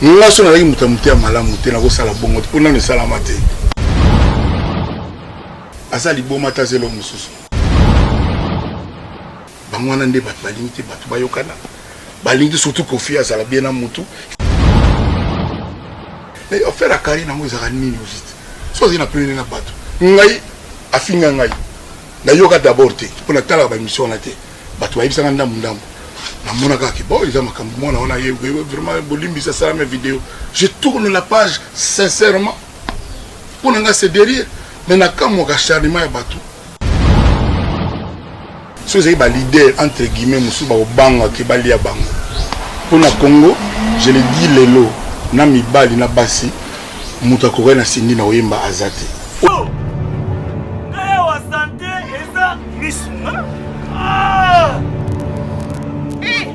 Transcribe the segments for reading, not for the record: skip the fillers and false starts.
Nga so nazalaki moto ya motema malamu te, nakosala bongo te mpo nano esalama te. Aza liboma te, aza eloko mosusu. Bango wana nde bato balingi te bato bayokana, balingi te surtout Koffi azala bien na mutu. Mais affaire ya Carine yango ezalaka nini au juste? So azali na pene na bato, ngai afinga ngai nayoka d'abord te mpo natalaka ba émission wana te. Bato bayebisaka ndambu ndambu, namona kaka ke bon eza makambo mwana wana ye vraiment bolimbisa asalama video. Je tourne la page sincèrement mpo na ngai c'est derrière, mais nakamwaka acharnement ya bato. So ezali ba leader entre guillemets mosusu bakobanga ke balia bango mpo na Congo. Je le dis lelo, na mibali na basi, moto akokaki na Cindy na koyemba aza te. Ngai awa sante eza misunga. Ah! Eh,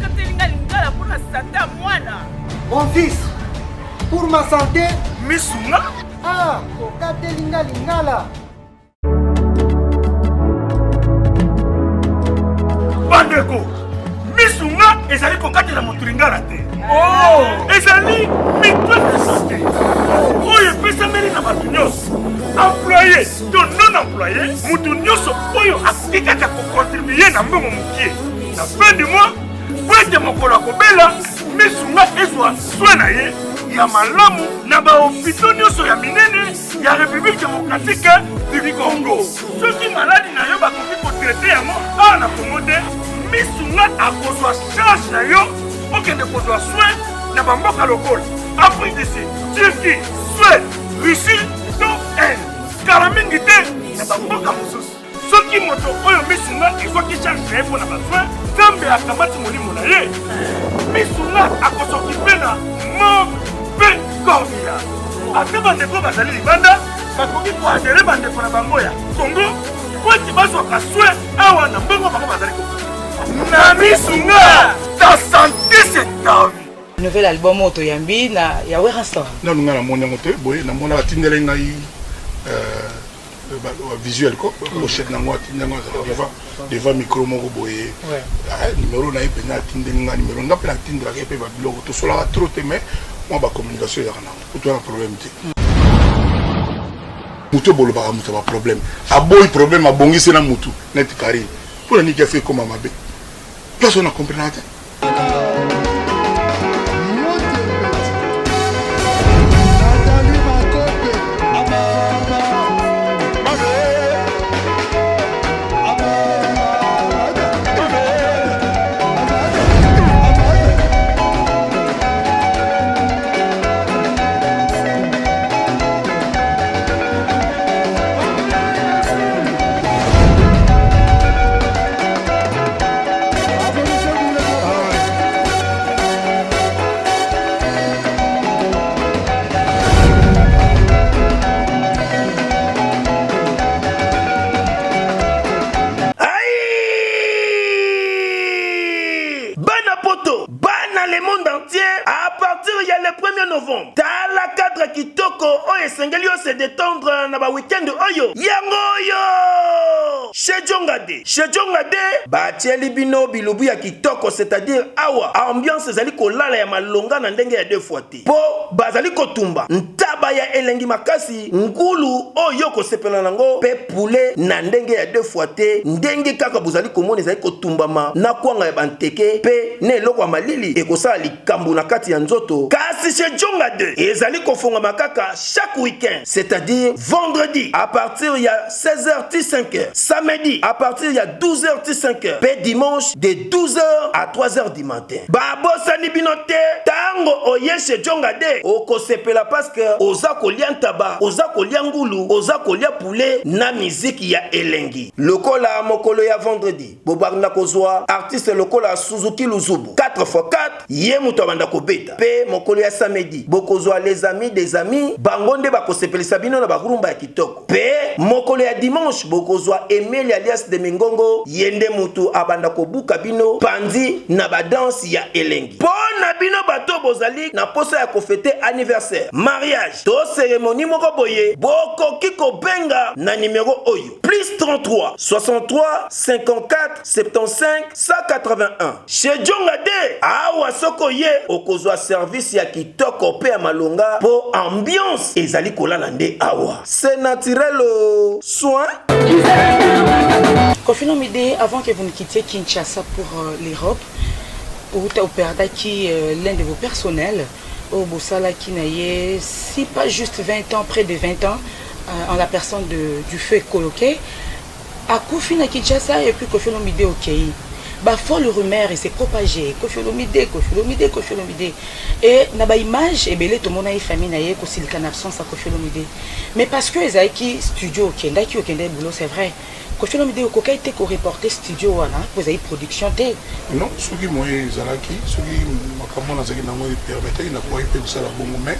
kateli nga lingala mpo na sante ya mwana. Mon fils, pour ma santé, misunga. Ah, okateli nga lingala. Bandeko, misunga ezali kokatela moto lingala te. Oh! Ezali mutuelle de santé oyo epesameli na bato nyonso, employé to non employé, moto nyonso oyo akoki kaka kocontribue na mbongo mokie na fin du mois po ete mokolo akobela, misunga ezwa soin na ye ya malamu na bahopito nyonso ya minene ya République démocratique du Congo. Soki maladi na yo bakoki kotraite yango awa na Congo te, misunga akozwa charge na yo okende kozwa soin na bamboka lokola Afrique du Sud, Turquie, Suède, Russie to Inde, kala mingi te na bamboka mosusu. Soki moto oyo misunga ezwaki charge na ye mpo na basoin, Nzambe akamati molimo na ye, misunga akosokipe na morgue mpe corbillard. Ata bandeko bazali libanda bakoki koadere bandeko na bango ya Congo mpo ete bazwaka soin awa na mbongo bango bazali kofuta. Na misunga, ta sante c'est ta vie. Nouvel album oyo toyambi na ya Werrason. Nanu ngai namoni yango te, boye namona batindeli ngai visuel ko pochette nango, atindi yango, azala devant devant micro moko boye, numéro na ye mpenza atindeli nga numéro, nga mpe natindelaka ye mpe babiloko. Tosolaka trop te, mais mwa bacommunication ezalaka nango po toza na problème te. Motu bolobaka moto ya baproblème aboyi problème, abongisi na motu neti Karine, mpo na nini afe ekoma mabe? Place wana comprenaka te. Bana poto, bana le monde entier, à partir ya le 1er novembre, tala cadre kitoko oyo esengeli yo se détendre na ba week-end oyo yango oyo chez Djongade. Chez Djongade batieli bino bilubu ya kitoko, c'est-à-dire awa ambiance ezali kolala ya malonga na ndenge ya deux fois te, po bazali kotumba ntaba ya elengi makasi, ngulu oyo kosepela nango pe poulet na ndenge ya deux fois te, ndenge kaka bozali komona ezali kotumbama na kwanga ya banteke pe na eloko ya malili ekosala likambo na kati ya nzoto. Kasi chez Djongade ezali kofongama kaka chaque week-end, c'est-à-dire vendredi à partir ya 16h ti 5h, samedi à partir ya 12h ti 5h pe dimanche de 12h à 3h du matin. Babosani bino te, tango oye chez Djongade okosepela parce que oza kolia ntaba, oza kolia ngulu, oza kolia poulet na miziki ya elengi. Lokola mokolo ya vendredi bobanda kozwa artiste lokola Suzuki Luzubu 4x4, ye moto abanda kobeta. Pe mokolo ya samedi bokozwa les amis des amis, bango nde bakosepelisa bino na barumba ya kitoko. Pe mokolo ya dimanche bokozwa Emeli alias de Mingongo, ye nde mutu abanda kobuka bino panzi na ba danse ya elengi. Po na bino bato bozali na posa ya kofete anniversaire, mariage, to cérémonie moko boye, bokoki kobenga na nimero oyo plus 33 63 54 75 181. Chez Djonga de awa soki oye okozwa service ya kitoko mpe ya malonga mpo ambiance ezali kolala nde awa. C'est naturel oh. Soin. Koffi Olomide, avant que vous ne quittiez Kinshasa pour euh, l'Europe, outa operdaki euh, l'un de vos personnels oyo bosalaki na ye si pas juste 20 ans, près de 20 ans, euh, en la personne de, du feu Koloke, akufi na Kinshasa et puis Koffi Olomide okei. Ba folle rumeur et s'est propagée. Koffi Olomide, Koffi Olomide, Koffi Olomide. Et na ba image ebele tomona ye famille na ye kosilika na absence ya Koffi Olomide. Mais parce que ezalaki studio okendaki okendaki boulot, c'est vrai. Koffi Olomide okokaki te koreporter studio wana po ezali production te. Non, soki moyen ezalaki, soki makambo wana azalaki nango epermetaki, nakokaki mpe kosala bongo, mais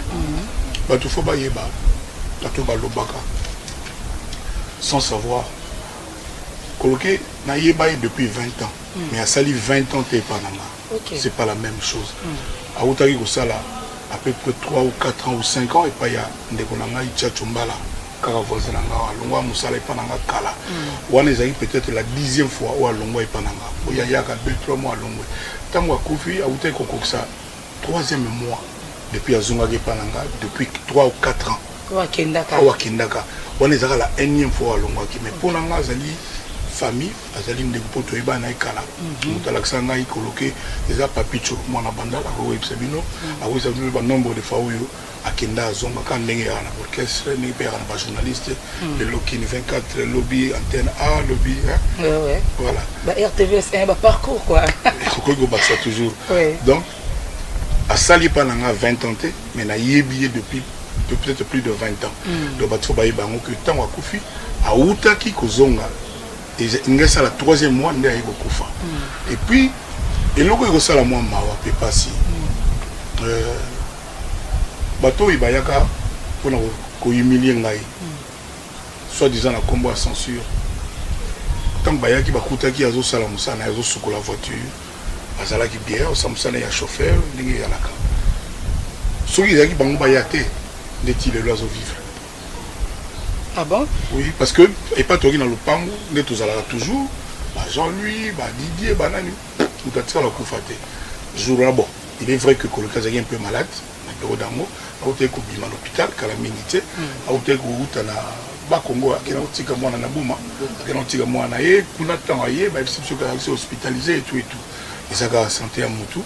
bato fo bayeba, bato balobaka sans savoir. Koloke nayeba ye depuis 20 ans, mais asali 20 ans te epa na nga. C'est pas la même chose. Awutaki kosala à peu près 3 ou 4 ans ou 5 ans epai ya ndeko na ngai Tchatcho Mbala, kaka voisin na nga, alongwa mosala epa na nga kala. Wana ezalaki peut-être la 10e fois oyo alongwa epa na nga, oyo ayaka 2 3 mois alongwe. Ntango akufi, awutaki kokokisa troisième mois depuis azongaki epa na nga, depuis 3 ou 4 ans oyo akendaka. Oyo akendaka wana ezalaka la énième fois oyo alongwaki. Mais mpo na nga azali famille, azali ndeko mpo toyebana na ye kala. Moto alakisa ngai Koloke eza Papicho mwana Bandal, akoyebisa bino, akoyebisa bino banombre de fois oyo akenda azonga, kaka ndenge yaka na orchestre, ndenge mpe yaka na bajournaliste. Lelo Kini 24, lobi Antenne A, lobi hein? Ouais. Voilà. Ba RTVS, ba parcours quoi. Okoki kobakisa toujours. Donc asali epa na nga 20 ans te, mais nayebi ye depuis peut-être plus de 20 ans. Donc bato fo bayeba yango ke ntango akufi, awutaki kozonga, ngai esala troisième mois nde aye kokufa. Et puis eloko ekosala mwa mawa mpe pasi, bato oyo bayaka mpona kohumilie ngai, soit disant na nkombo ya censure, ntango bayaki bakutaki azosala mosala na ye, azosukola voiture, azalaki bien, osala mosala ya chauffeur ndenge ezalaka. Soki ezalaki bango baya te, ndeti lelo azovivre. Ah bon? Oui, parce que epa toyoki na lopango nde tozalaka toujours, ba Jean-Louis, ba Didier, banani, moto atikala kokufa te jour wana. Bon, il est vrai que Koloki azalaki un peu malade na période yango, autaki kobima na hôpital kala mingi te, autaki kouta na Bakongo, akenda kotika mwana na Buma, akenda kotika mwana na ye kuna. Ntango aye, bayebisi biso azalaki hospitalisé et tout et tout, eza kaka santé ya motu,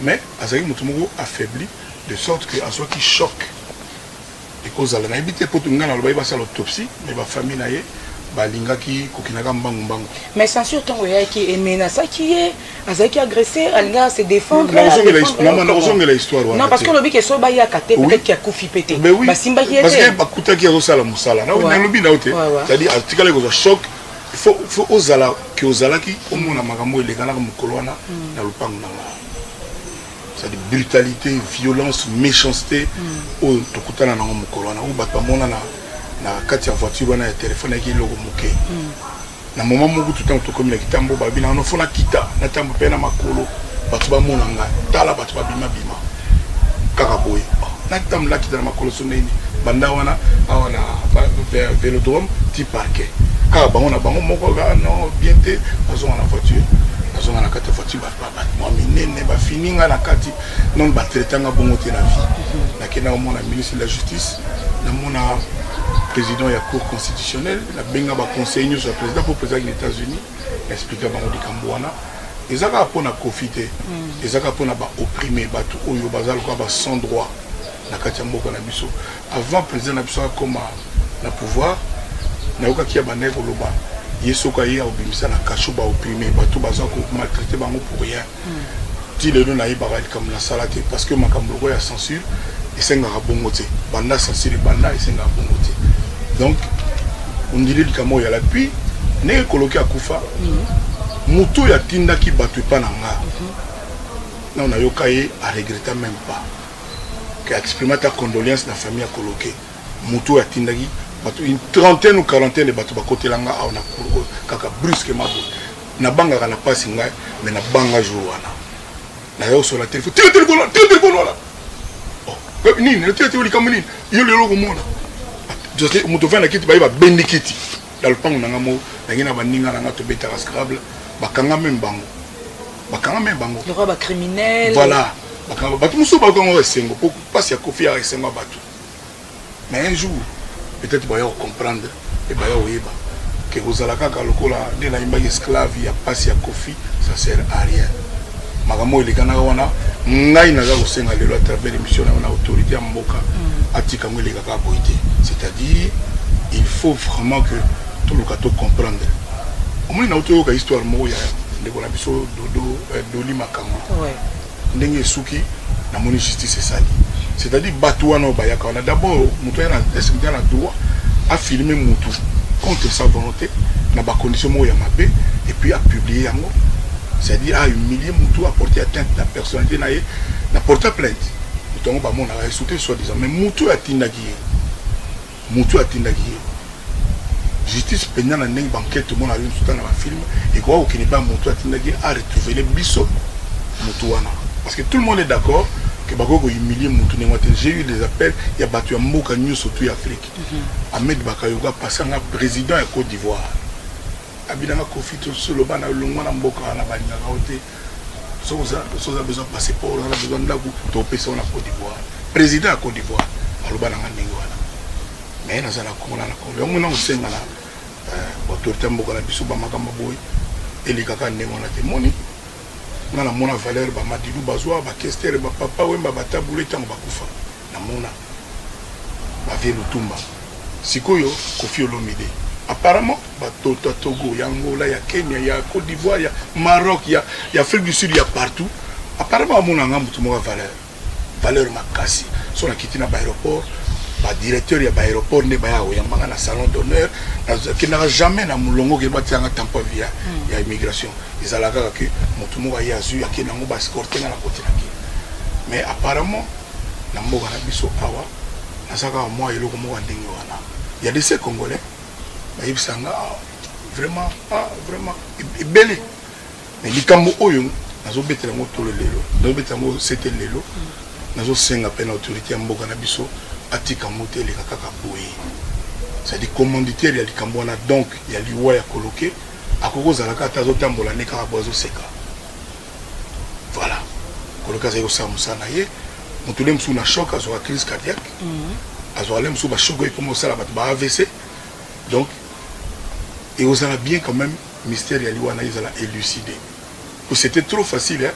mais azalaki motu moko affaibli de sorte que azwaki choc. Ekozala nayebi te, po ngai nalobaki basala autopsie, mais bafamille na ye balingaki kokendaka mbangu mbangu. Mais censure ntango eyaki emenasaki ye, azalaki agressé, alingaka se défendre. Nakozongela histoire wana. Non, parce que olobi ke so bayaka te, peut-être ke akufi pe te. Basimbaki ye te. Parce que bakutaki azosala mosala, nalobi na yo te, c'est-à-dire atikalaki kozwa choc. Faut ozala ke ozalaki omona makambo elekanaka mokolo wana na lopango na nga, c'est-à-dire brutalité, violence, méchanceté oyo tokutana nango mokolo wana, oyo bato bamona na kati ya voiture wana ya telefone ayaki eloko moke. Na moment moko tu, ntango tokomi na kitambo, balobi na no fo nakita natambo mpe na makolo, bato bamona ngai, tala bato babimabima kaka boye, natambo nakita na makolo so ndeni banda wana awa na Vélodrome ti parquet, kaka bango na bango moko non bien te. Bazonga na voiture, bazonga na kati ya voiture, mwa minene bafini nga na kati non, batraita nga bongo te na vie. Nakenda komona ministre de la Justice, namona président ya Cour constitutionnelle, nabenga baconseiller nyonso ya président, mpo président na États-Unis, explika bango likambo wana. Eza kaka mpona Kofi te, eza kaka mpona baopprimé, bato oyo baza lokola ba sans droit na kati ya mboka na biso. Avant président na biso akoma na pouvoir, nayokaki ya bandaki koloba ye soki aye akobimisa na kasho baopprimé, bato baza komaltraite bango pour rien. Ti lelo nayebaka likambo nasala te, parce que makambo lokola ya censure esengaka bongo te. Banda censure ebanda, esengaka bongo te. Donc ondili likambo oyo yala. Puis ndenge Koloki akufa, motu oyo atindaki bato epa na nga nao, nayoka ye aregreta même pas ke exprime ata condoléance na famille ya Koloke. Motu oyo atindaki bato, une trentaine ou quarantaine de bato bakotelanga awa na cour oyo kaka brusquement boye. Nabangaka na mpasi ngai, mais nabanga jour wana. Naza kosola telefone, tika telefone wana, tika telefone wana. Oh. Nini otie te likambo nini yo lelo okomona moto ofandi na kiti, baye babendi kiti na lopango na nga moko. Nange na baninga na nga tobetaka scrabble, bakanga même bango, bakanga même bango. Lokola bacriminel. Voilà, bakanga bato mosusu, bakango esengo po mpasi ya Kofi ya esengo ya bato. Mais un jour peut-être baya kocomprendre mpe baya koyeba ke kozala kaka lokola nde nayembaki esclave ya mpasi ya Kofi, ça sert à rien. Makambo oyo elekanaka wana, ngai naza kosenga lelo à travers émission na yo na autorité ya mboka, atika yango elekaka boye te. C'est-à-dire, il faut vraiment que toluka tocomprendre. Omoni, na toyoka histoire moko ya ndeko na biso Dodo, Doli Makambo, ndenge esuki, namoni justice esali. C'est-à-dire, bato wana oyo bayaka wana, d'abord moto aya na est moto aya na droit afilme motu contre sa volonté na bacondition moko ya mabe et puis apublie yango, c'est-à-dire ahumilie motu, aporte atteinte na personnalité na ye, na porte plainte moto yango, bamonaka esu te soi-disant. Mais motu oyo atindaki ye, motu oyo atindaki ye, justice mpenza na ndenge baenquête omona yo mosusu na bafilm ekoka kokende mpe motu atindaki, aretrouver biso motu wana, parce que tout le monde est d'accord que bakoki kohumilie motu ndenge te. J'ai eu des appels ya bato ya mboka nyonso tu ya Afrique. Ahmed Bakayogo apasanga, président ya Côte d'Ivoire, abinanga: "Kofi, tosoloba na longwa na mboka wana, balingaka yo te. Soki oza besoin passeport, oza na besoin ndako, topesa yo na Côte d'Ivoire." Président ya Côte d'Ivoire aloba nanga ndenge wana. Mais naza na Kongo, na Kongo yango na kosenga na baautorité ya mboka na biso, bamakambo boye elekaka ndenge wana te. Moni, nga namona valeur bamadilu bazwa, bakestere, bapapa Wemba, batabule ntango bakufa, namona bavie Lutumba. Sikoyo Kofi Olomide, apparemment bato ya Togo, ya Angola, ya Kenya, ya Côte d'Ivoire, ya Maroc, ya Afrique du Sud, ya partout, apparemment bamonanga motu moko ya valeur, valeur makasi. So nakiti na baaéroport, badirecteur ya baaéroport nde baya koyambanga na salon d'honneur. Nakendaka jamais na molongo ke batianga tampon via ya immigration. Ezalaka kaka ke motu moko aye, azwi, akende yango, baescorte nga na koti na ke. Mais apparemment na mboka na biso awa, naza kaka mwa eloko moko ya ndenge wana. Ya de ces Congolais bayebisanga: "Ah, vraiment, ah, vraiment ebele." Mais likambo oyo nazobetela yango tolo lelo, nazobetela yango sete lelo, nazosenga mpe na autorité ya mboka na biso atika yango te eleka kaka boye. C'est-à-dire, commanditaire ya likambo wana, donc ya liwa ya Koloke, akoki kozala kaka te azotambola nde kaka boye, azoseka. Voilà, Koloke azali kosala mosala na ye. Moto le mosusu na choc azwaka crise cardiaque, azwaka le mosusu bachoc oyo ekoma kosala bato ba AVC. Donc ekozala bien quand même mystère ya liwa na ye ezala élucidé. C'était trop facile, hein?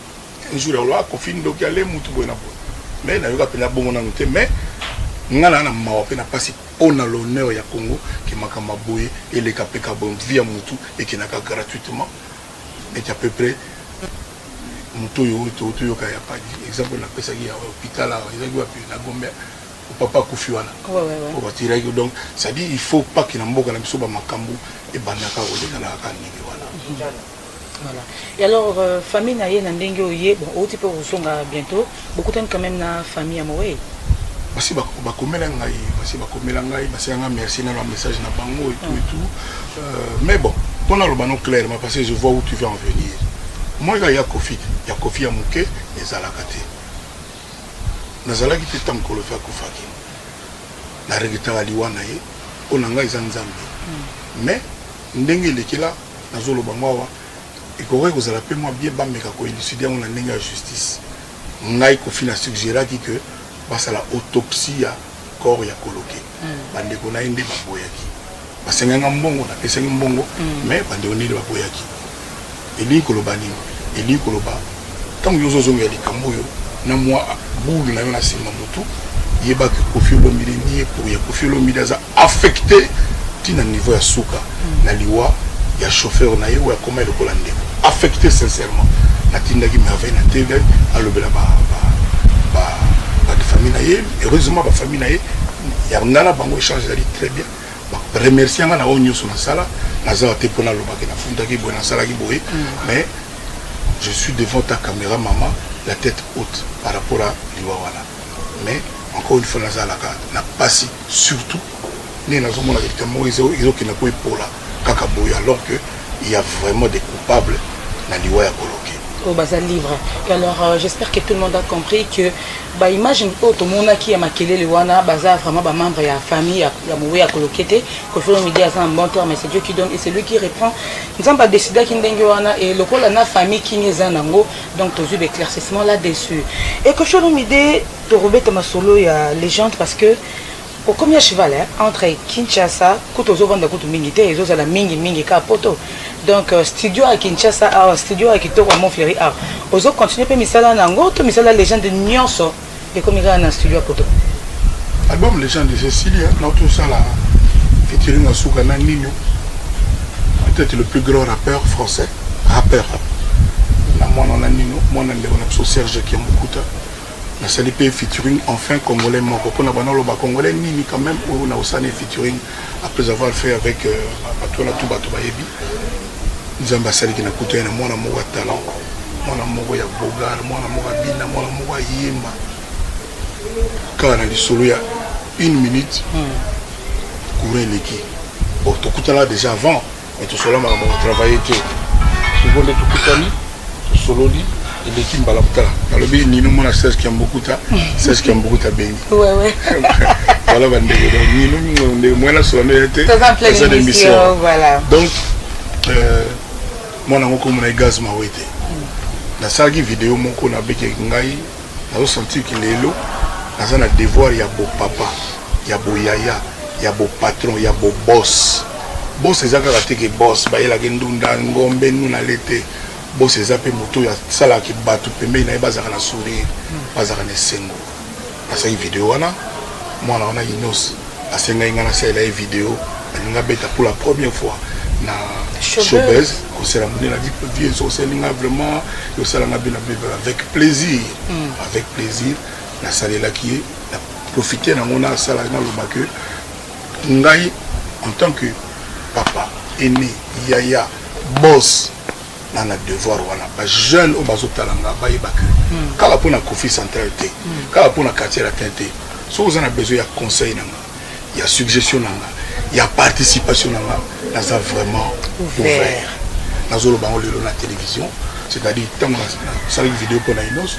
Un jour aloba Kofi ndoki, ale mutu boye na boye. Mais nayoka mpenza bongo nanu te. Mais nga na mawa mpe na mpasi mpo na l'honneur ya Congo ke makambo ya boye eleka mpe ka boye, vie ya mutu ekendaka gratuitement neti à peu près motu oyo toyoka ya exemple napesaki ya hôpital awa, ezalaki wapi, na Gombe, papa akufi wana po batiraki. Donc c'est à dire, il faut pas ke na mboka na biso bamakambo ebandaka kolekana kaka ndenge wana. Voilà. Et alors, famille na ye na ndenge oye, bon, outi mpe kozonga bientôt, bokutani quand même na famille ya Mowei? Basi bakomela ngai, basi bakomela ngai, basenga merci na message na bango et tout et tout. Mais bon, mpona aloba no clairement, parce que je vois où tu veux en venir, moi kaka ya Kofi, ya Kofi ya moke ezalaka te. Nazalaki te ntango Kolofi akufaki, naregretaka liwa na ye. Mpo na ngai eza Nzambe. Mais ndenge elekela, nazoloba ngo awa, ekoki kozala mpe mwa bien bameka koélucider yango na ndenge ya justice. Ngai Kofi na suggéraki ke basala autopsie ya corps ya Koloke. Bandeko na ye nde baboyaki. Basenganga mbongo, napesaki mbongo, mais bandeko nde baboyaki. Elingi koloba nini? Elingi koloba, ntango yo ozozongela likambo oyo na mwa bulu na yo na nsima, motu yebaki Kofi Olomide nie pour ya Kofi Olomide aza affecté ntina niveau ya suka na liwa ya chauffeur na ye oyo akoma lokola ndeko. Affecté sincèrement. Natindaki Merveille na TV alobela bafamille na ye. Heureusement, bafamille na ye ya nga na bango échange ezali très bien. Remercie nga na oyo nyonso nasala. Nazala te mpo nalobaki nafundaki boye, nasalaki boye. Mais je suis devant ta caméra, maman, la tête haute par rapport à liwa wana. Mais encore une fois, nazalaka na pasi, surtout ndenge nazomona likambo moko ezokenda ko epola kaka boye, alors que il y a vraiment des coupables na liwa ya Koloke. Oyo baza libre. Et alors euh, j'espère que tout le monde a compris que ba image oyo tomonaki ya makelele wana baza vraiment ba membre ya famille ya, ya mowe ya koloke te. Koffi Olomide aza na bon terme, c'est Dieu qui donne et c'est lui qui reprend. Nzambe a décidaki ndenge wana et lokola na famille king eza nango, donc tozwi ba éclaircissement là-dessus. Et Koffi Olomide tokobeta masolo ya légende parce que okomi à cheval hein, entre Kinshasa kutu ozovanda kutu mingi te, ezozala mingi mingi kaka poto. Donc euh, studio ya Kinshasa awa, studio ya kitoko ya Montfleury awa, ozocontinue mpe misala na yango to misala légende nyonso ekomi kaka na studio ya poto? Album Légende esili, na tosala featuring ya suka na Nino, peut-être le plus grand rappeur français, rappeur na mwana na Nino, mwana ndeko na biso Serge Kiambukuta. Nasali mpe featuring enfin congolais moko mpona bana oloba congolais nini quand même oyo na osali featuring après avoir fait avec euh, bato wana tu bato bayebi. Nzambe asaliki na kuta ye na mwana moko ya talent, mwana moko ya bogar, mwana moko abina, mwana moko ayemba kaka na lisolo ya une minute courant eleki. Bon, tokutana déjà avant, mais tosola makambo ya kotravaille te. Sikoyo nde tokutani, tosololi, eleki mbala kotala. Nalobi Nino, mwana Serge Kiambukuta, Serge Kiambukuta bengi. Voilà bandeko, donc Nino ndeko mwana sola nde te. Toza en pleine Eza na émission, voilà. Donc euh, mwana yango komona ye Gaz Mawe te. Nasalaki video moko, nabekeki ngai nazosentir ke lelo naza na devoir ya bopapa, ya boyaya, ya bopatron, ya boboss. Boss eza kaka te ke boss bayelaki ndunda ngombe nuna le te. Boss eza mpe moto oyo asalaka bato pembeni na ye bazalaka na sourire, bazalaka na esengo. Nasalaki video wana, mwana wana Inos asengai ngai nasalela ye video, alingi abeta pour la première fois na showbuzz kosala monene. Adi vie so osali nga vraiment yosalanga bino bebe avec plaisir, avec plaisir nasalelaki ye. Na profite nango nasala, naloba ke ngai en tant que papa aîné, yaya, boss, na na devoir wana bajeune oyo bazotala nga bayeba ke kaka mpona Kofi Central te, kaka mpona Quartier Latin te. Soki oza na besoin ya conseil na nga, ya suggestion na nga, ya participation na nga, naza vraiment ouvert. Ouvert. Nazoloba yango lelo na télévision, c'est-à-dire ntango nasalaki video mpona Inos,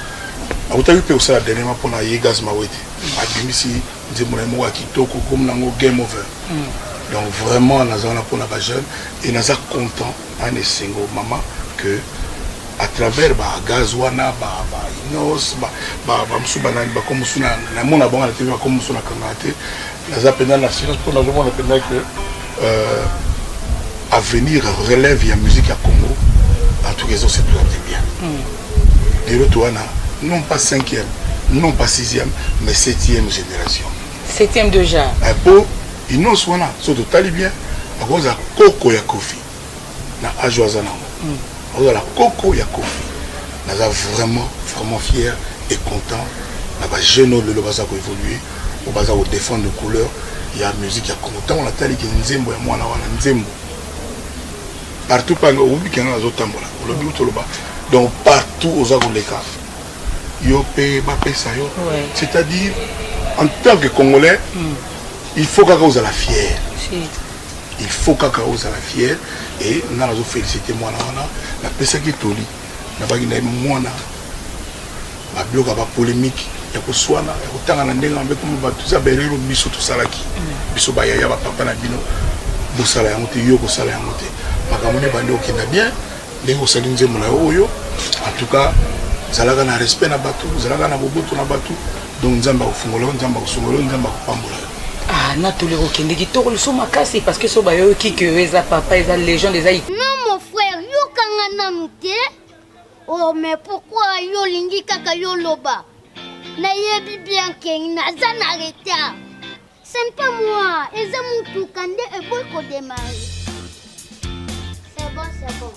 akutaki mpe kosala dernièrement mpona ye Gaz Mawete, abimisi nzembo na ye moko ya kitoko komi nango Game Over. Donc vraiment naza wana mpona bajeune et naza content ana esengo mama que à travers bagaz wana, bainos, bamosusu banani bakomosu namona bango na TV, bakomosu na kangaka te. Naza mpenza na silence mpo nazomona mpenza que euh, avenir relève ya musique ya Congo en tout cas ezo se présenter bien. Lelo to wana non pas cinquième, non pas sixième, mais septième génération. Septième déjà. Po Inos wana, so totali bien, akozala koko ya Kofi na age oyo aza nango, akozala koko ya Kofi. Naza vraiment vraiment fier et content na bajeune oyo lelo baza koévolue, oyo baza kodéfendre couleur ya musique ya Congo. Ntango nataliki nzembo ya mwana wana, nzembo partout mpe oyebi nga nazotambola, olobi utoloba, donc partout oza koleka yo mpe bapesa yo. C'est-à-dire en tant que Congolais, il faut kaka ozala fier. Si. Il faut kaka ozala fier. Et nga nazofélicité mwana wana. Napesaki toli, nabaki na ye mwana babiloko ya bapolémique, ya koswana, ya kotanga na ndenge mabe komo bato, eza berero biso tosalaki, biso bayaya, bapapa na bino, bosala yango te, yo kosala yango te. Makambo nde bandi okenda bien ndenge osali nzembo na yo oyo. En tout cas ozalaka na respect na bato, ozalaka na boboto na bato, donc Nzambe akofungola yo, Nzambe akosungola yo, Nzambe akopambola yo. Ah, natoli kokende kitoko liso makasi parce que so bayoki ke eza papa, eza légende, eza Non, mon frère, yokanga nanu te. Oh, mais pourquoi yo olingi kaka yo loba? Nayebi bien ke naza na retard. Ce n'est pas moi, eza mutuka nde eboyi kodémarrer. C'est bon, c'est bon.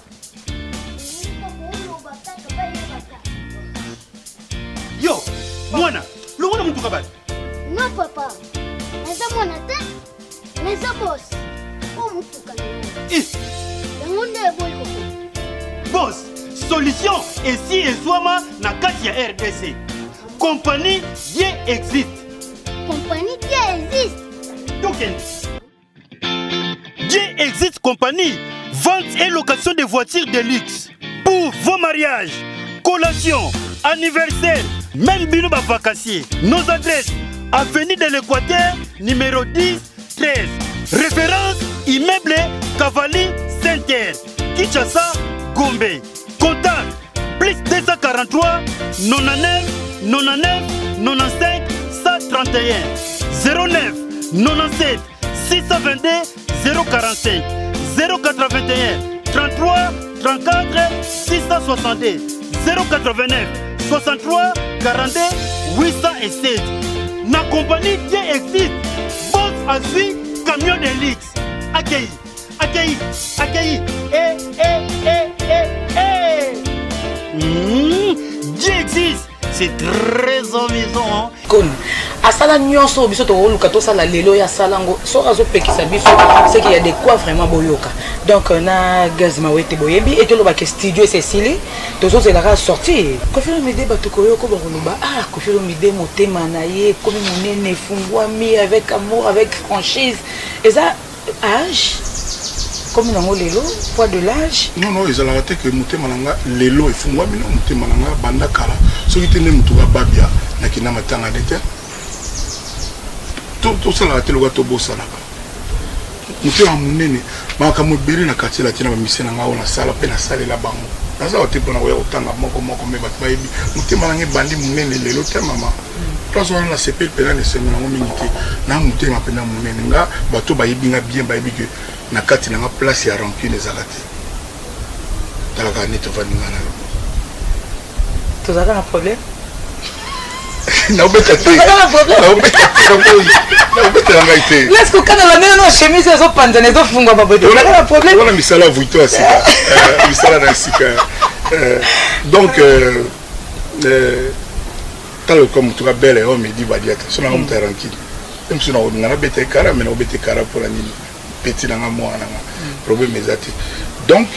Olingi kaka oloba kaka bayebaka. Yo mwana, longola motuka bali. Non, papa, naza mwana te, naza boss. O mutuka na ngai. Eh, Yango nde eboyi kokende. Boss, solution esi ezwama na kati ya RDC, compagnie Ye Existe. Compagnie qui existe? Tokende. Dieu Existe Compagnie, vente et location de voitures de luxe pour vos mariages, Collation, anniversaire, même bino ba vacanciers. Nos adresses, avenue de l'Équateur, numéro 10, 13. Référence, immeuble Cavalli Center, Kinshasa, Gombe. Contact, plus 243 99 99 95 131 09 97 622 045 081 33 34 662 089 63 42 807 na compagnie Dieu existe boss azwi camion de luxe akei akei akei e e e e e Dieu existe c'est très amusant hein? Koni asala nyonso oyo biso tokoluka tosala lelo ye asala yango soki azopekisa biso c'est qu'il y a de quoi vraiment boyoka donc na gaz mawete boyebi ete olobaka studio esi esili tozozela kaka sortie Koffi Olomide bato koyoka bakoloba ah Koffi Olomide motema na ye ekomi monene efungwami avec amour avec franchise eza âge komi nango lelo poids de l'âge. Non non ezalaka te que motema na nga lelo efungwami no motema na nga banda kala soki te nde moto bababia nakenda matanga nde te tosalaka te lokola tobosanaka motema monene makambo ebele na quartier latin na bamise na nga oyo nasala mpe nasalela bango naza te mpona koya kotanga moko moko me bato bayebi motema na nga ebandi monene lelo te mama Place wana nasepeli mpenza na esengo nango mingi te na motema mpenza monene nga bato bayebi nga bien bayebi ke na kati na nga place ya rancune ezalaka te talaka neti ovandi nga na yo tozalaka na problème naobeta te naobeta te naobetela ngai te place kokangala ndenge na chemise ezopanzana ezofungwama boye tozalaka na problème wana misala vuito ya sika misala na sika donc tala lokola motu ka bele oyo midi badiata so nanga moto ya rancune mpe mosusu nakolinga nabeta ekara me nakobeta ekara mpona nini peti nanga mwana nanga problème eza te donc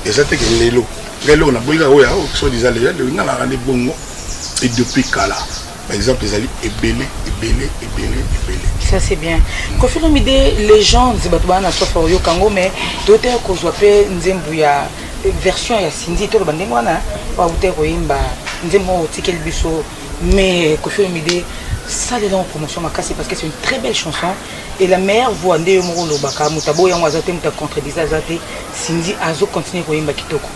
eza te ke lelo ngai eloko naboyi kaka oyo so diza lelo lelo nga nalaka nde bongo et depuis kala par exemple ezali ebele ebele ebele ebele. Ça c'est bien. Koffi Olomide légende bato baa na soif oyoka yango mais toyotaka kozwa mpe nzembo ya version ya Cindy toloba ndenge wana oyo koyemba nzembo oyo otikeli biso mais Koffi Olomide salela ngo promotion makasi parce que c'est une très belle chanson et la meilleure voix nde yo moko olobaka moto aboyi yango aza te moto acontredise aza te Cindy azocontinue koyemba kitoko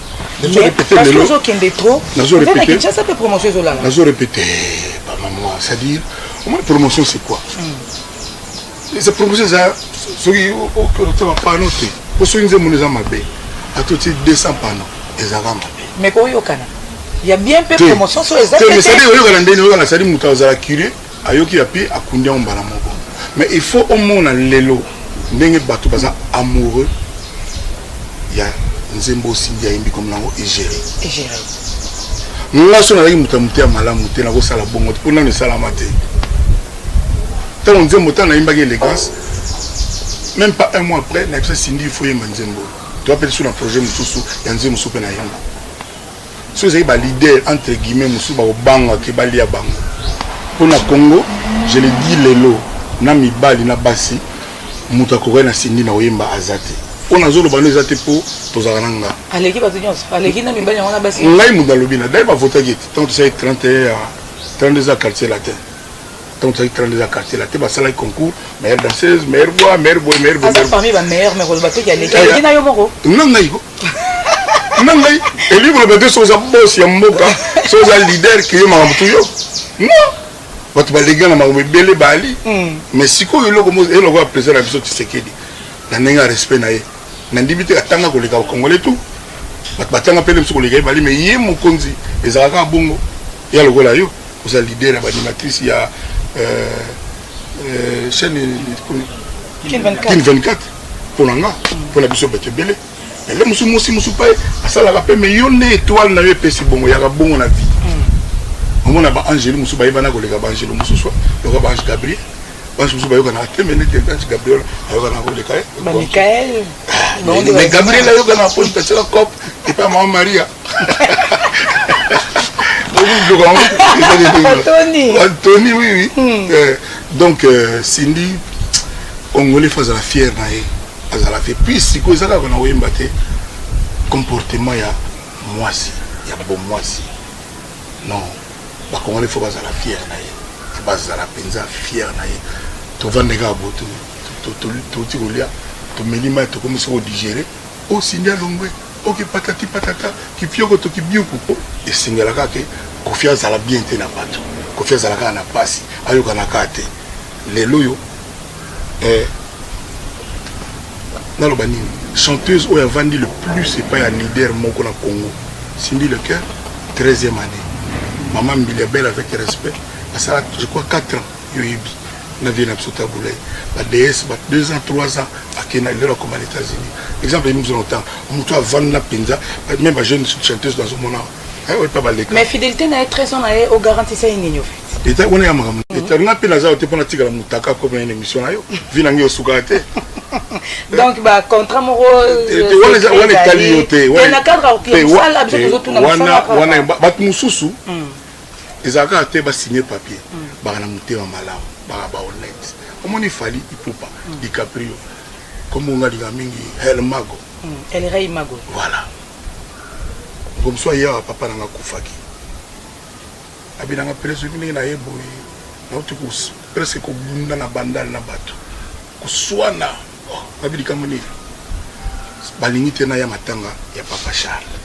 parce que ozokende trop na Kinshasa mpe promotion ezolala. Nazo répéter bamama, c'est-à-dire omoni promotion c'est quoi? Eza promotion eza soki otia bapano te po soki nzembo eza mabe ata otie 200 pano ezalaka mabe. Mais koyokana ya bien mpe promotion so eza te, c'est-à-dire oyokana ndeni oyokana, c'est-à-dire moto azala curieux ayoki ya pi akundi yango mbala moko mais il faut omona lelo ndenge bato baza amoureux ya nzembo Cindy ayembi comme nango egéré. Egéré. Nga so nazalaki moto ya moto ya malamu te nakosala bongo te mpo nano esalama te ntango nzembo ntango nayembaki élégance même pas un mois après nayebisa Cindy il faut yemba nzembo toa mpe lisu na projet mosusu ya nzembo mosusu mpe nayemba so ezali baleader entre guillemets mosusu bakobangaka balia bango mpo na Congo. Je le dis lelo na mibali na basi moto akokaki na Cindy na koyemba aza te mpo nazoloba no eza te mpo tozalaka na nga. Aleki bato nyonso, aleki na mibali yango na basi. Ngai moto alobi na dai bavotaki ete ntango tosali 31 ya 32 ya quartier latin, ntango tosali 32 ya quartier latin basalaki concours meilleure danseuse, meilleure voix, meilleure boy, meilleure boy. Aza parmi bameilleur mais koloba te aleki, aleki na yo moko. Na ngai ko na ngai elingi koloba te soki oza boss ya mboka, soki oza leader ke yo makambo tu yo non bato balenga na makambo ebele bali. Mais sikoyo eloko eloko ya président na biso Tshisekedi na ndenge ya respect na ye nandimi te atanga koleka bacongolais tout bato batanga pele mosusu koleka ye bali mais ye mokonzi ezalaka kaka bongo ya lokola yo oza leader ya baanimatrice ya chaîne Kin 24. 24 mpo na nga mpo na biso bato ebele ele mosu mosi mosu mpe asalaka mpe mais yo nde étoile na yo epesi bongo yaka bongo na vie omona baangelu mosusu bayebana koleka baangelu mosusu lokola baange Gabriel baange mosusu bayokanaka te mais neti ange Gabriel ayokanaka koleka ye. Bamikael. Mais Gabriel ayokanaka mpo mpesaka cope epai mama Maria. Anthony. Anthony, oui, oui. Donc, Cindy, Congolais faut azala fier na ye, azala fier. Puis sikoyo eza kaka na koyemba te, comportement ya mwasi ya bomwasi. Non, ba Congolais faut bazala fier na ye. Faut bazala penza fier na ye. Tovandi kaka boye touti kolia, tomeli mai, tokomi soko digérer. Oh Cindy alongwe, oke patati patata, kifioko to kibiuku. Esengelaka ke Koffi azala bien te na bato. Koffi azala kaka na pasi, ayokana kaka te. Lelo oyo eh, naloba nini, chanteuse oyo avandi le plus epai ya leader moko na Congo, Cindy Le Cœur, 13e année. Maman Mbilia Bel avec respect, asala je crois 4 ans, yo yebi na vie na biso tabulai ba DS ba 2 ans 3 ans akenda lelo akoma na États-Unis. Exemple ye mozo na temps moto avanda mpenza même ba jeune chanteuse nazomona oyo pa baleka. Mais fidélité na ye 13 ans na ye ogarantisa ye nini au fait? Eta wana ya makambo eta nga mpe naza te mpo natikala motaka komi na émission na yo vi na ngai osukaka te. Donc ba contrat moko wana etali yo te. Na cadre ya mosala biso tozotuna mosala wana bato mosusu ezalaka kaka te basigne papier, baka na motema malamu, baka ba honnête. Omoni Fally Ipupa, DiCaprio, kombo nga alinga mingi El Mago. El Rey Mago. Voilà, mosusu ayeaka papa nanga akufaki, abinanga presque ndenge na ye boye, nauti presque kobunda na bandale na bato koswana. Babi likambo nini, balingi te naya matanga ya papa Charles.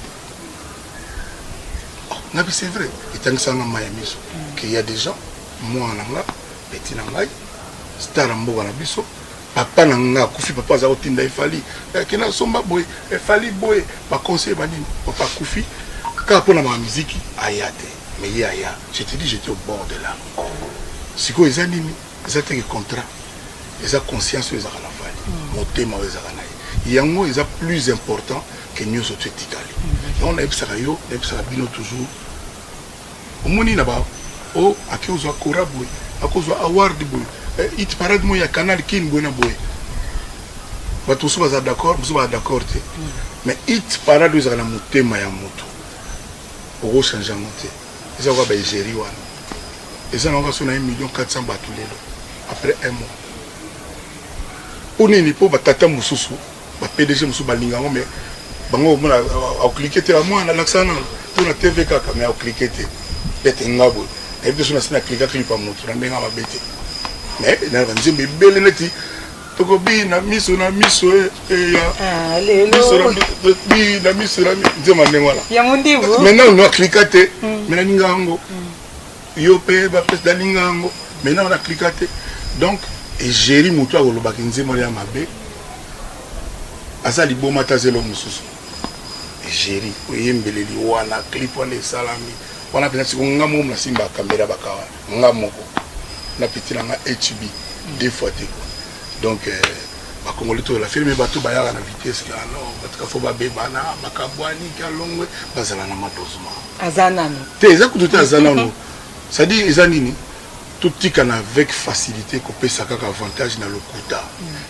Ngabi c'est vrai, etangisanga mai ya miso ke ya des gens mwana na nga, petit na ngai, star ya mboka na biso, papa na nga akufi, papa aza kotinda efali kenda asomba boye, efali boye, baconseil banini, papa akufi kaka mpona maka miziki aya te, mais ye aya. Je te dis, j'étais au bord de larmes. Sikoyo eza nini? Eza teke contrat, eza conscience oyo ezalaka na Fally, motema oyo ezalaka na ye, yango eza plus important ke nyonso to etikali. Yango nayebisaka yo, nayebisaka bino toujours, omoni na ba o ake ozwa kora boye, akozwa award boye, hit parade moyo ya Canal Kin boye na boye, bato mosusu baza d'accord, mosusu baza d'accord te, mais hit parade oyo ezalaka na motema ya moto, okochange yango te. Eza kaka baegérie wana, eza nango so na 1 million 400 bato lelo après un mois. Mpo nini? Mpo batata mosusu, ba PDG mosusu balinga yango, mais bango omona aclique te, mwana alakisa nano to na TV kaka, mais aclique te. Bete nga boye nayebi te so nasi na klika clip ya motu na ndenge ya mabe te, mais na banzembo ebele neti tokobina miso na miso eya bina miso na nzembo ya ndenge wana. Ya mondibu. Maintenant no aklika te, mais nalinga yango, yo mpe bapesi nalinga yango, maintenant naklika te. Donc egéri motu akolobaka nzembo ya mabe aza liboma te, aza eloko mosusu. Egéri oyembeleli wana, clip wana esalami wana mpenza. Siko nga moko nasimba kamera baka wana, nga moko na petit na nga HB deux fois te quoi. Donc bakongoli toyola filme, bato bayaka na vitesse ke ano bato kafo babebana, bakabwani, ke alongwe, bazala na madosement. Aza nano. Te, eza kutu te, aza nano. C'est-à-dire eza nini? Totikana avec facilité kopesa kaka avantage na lokuta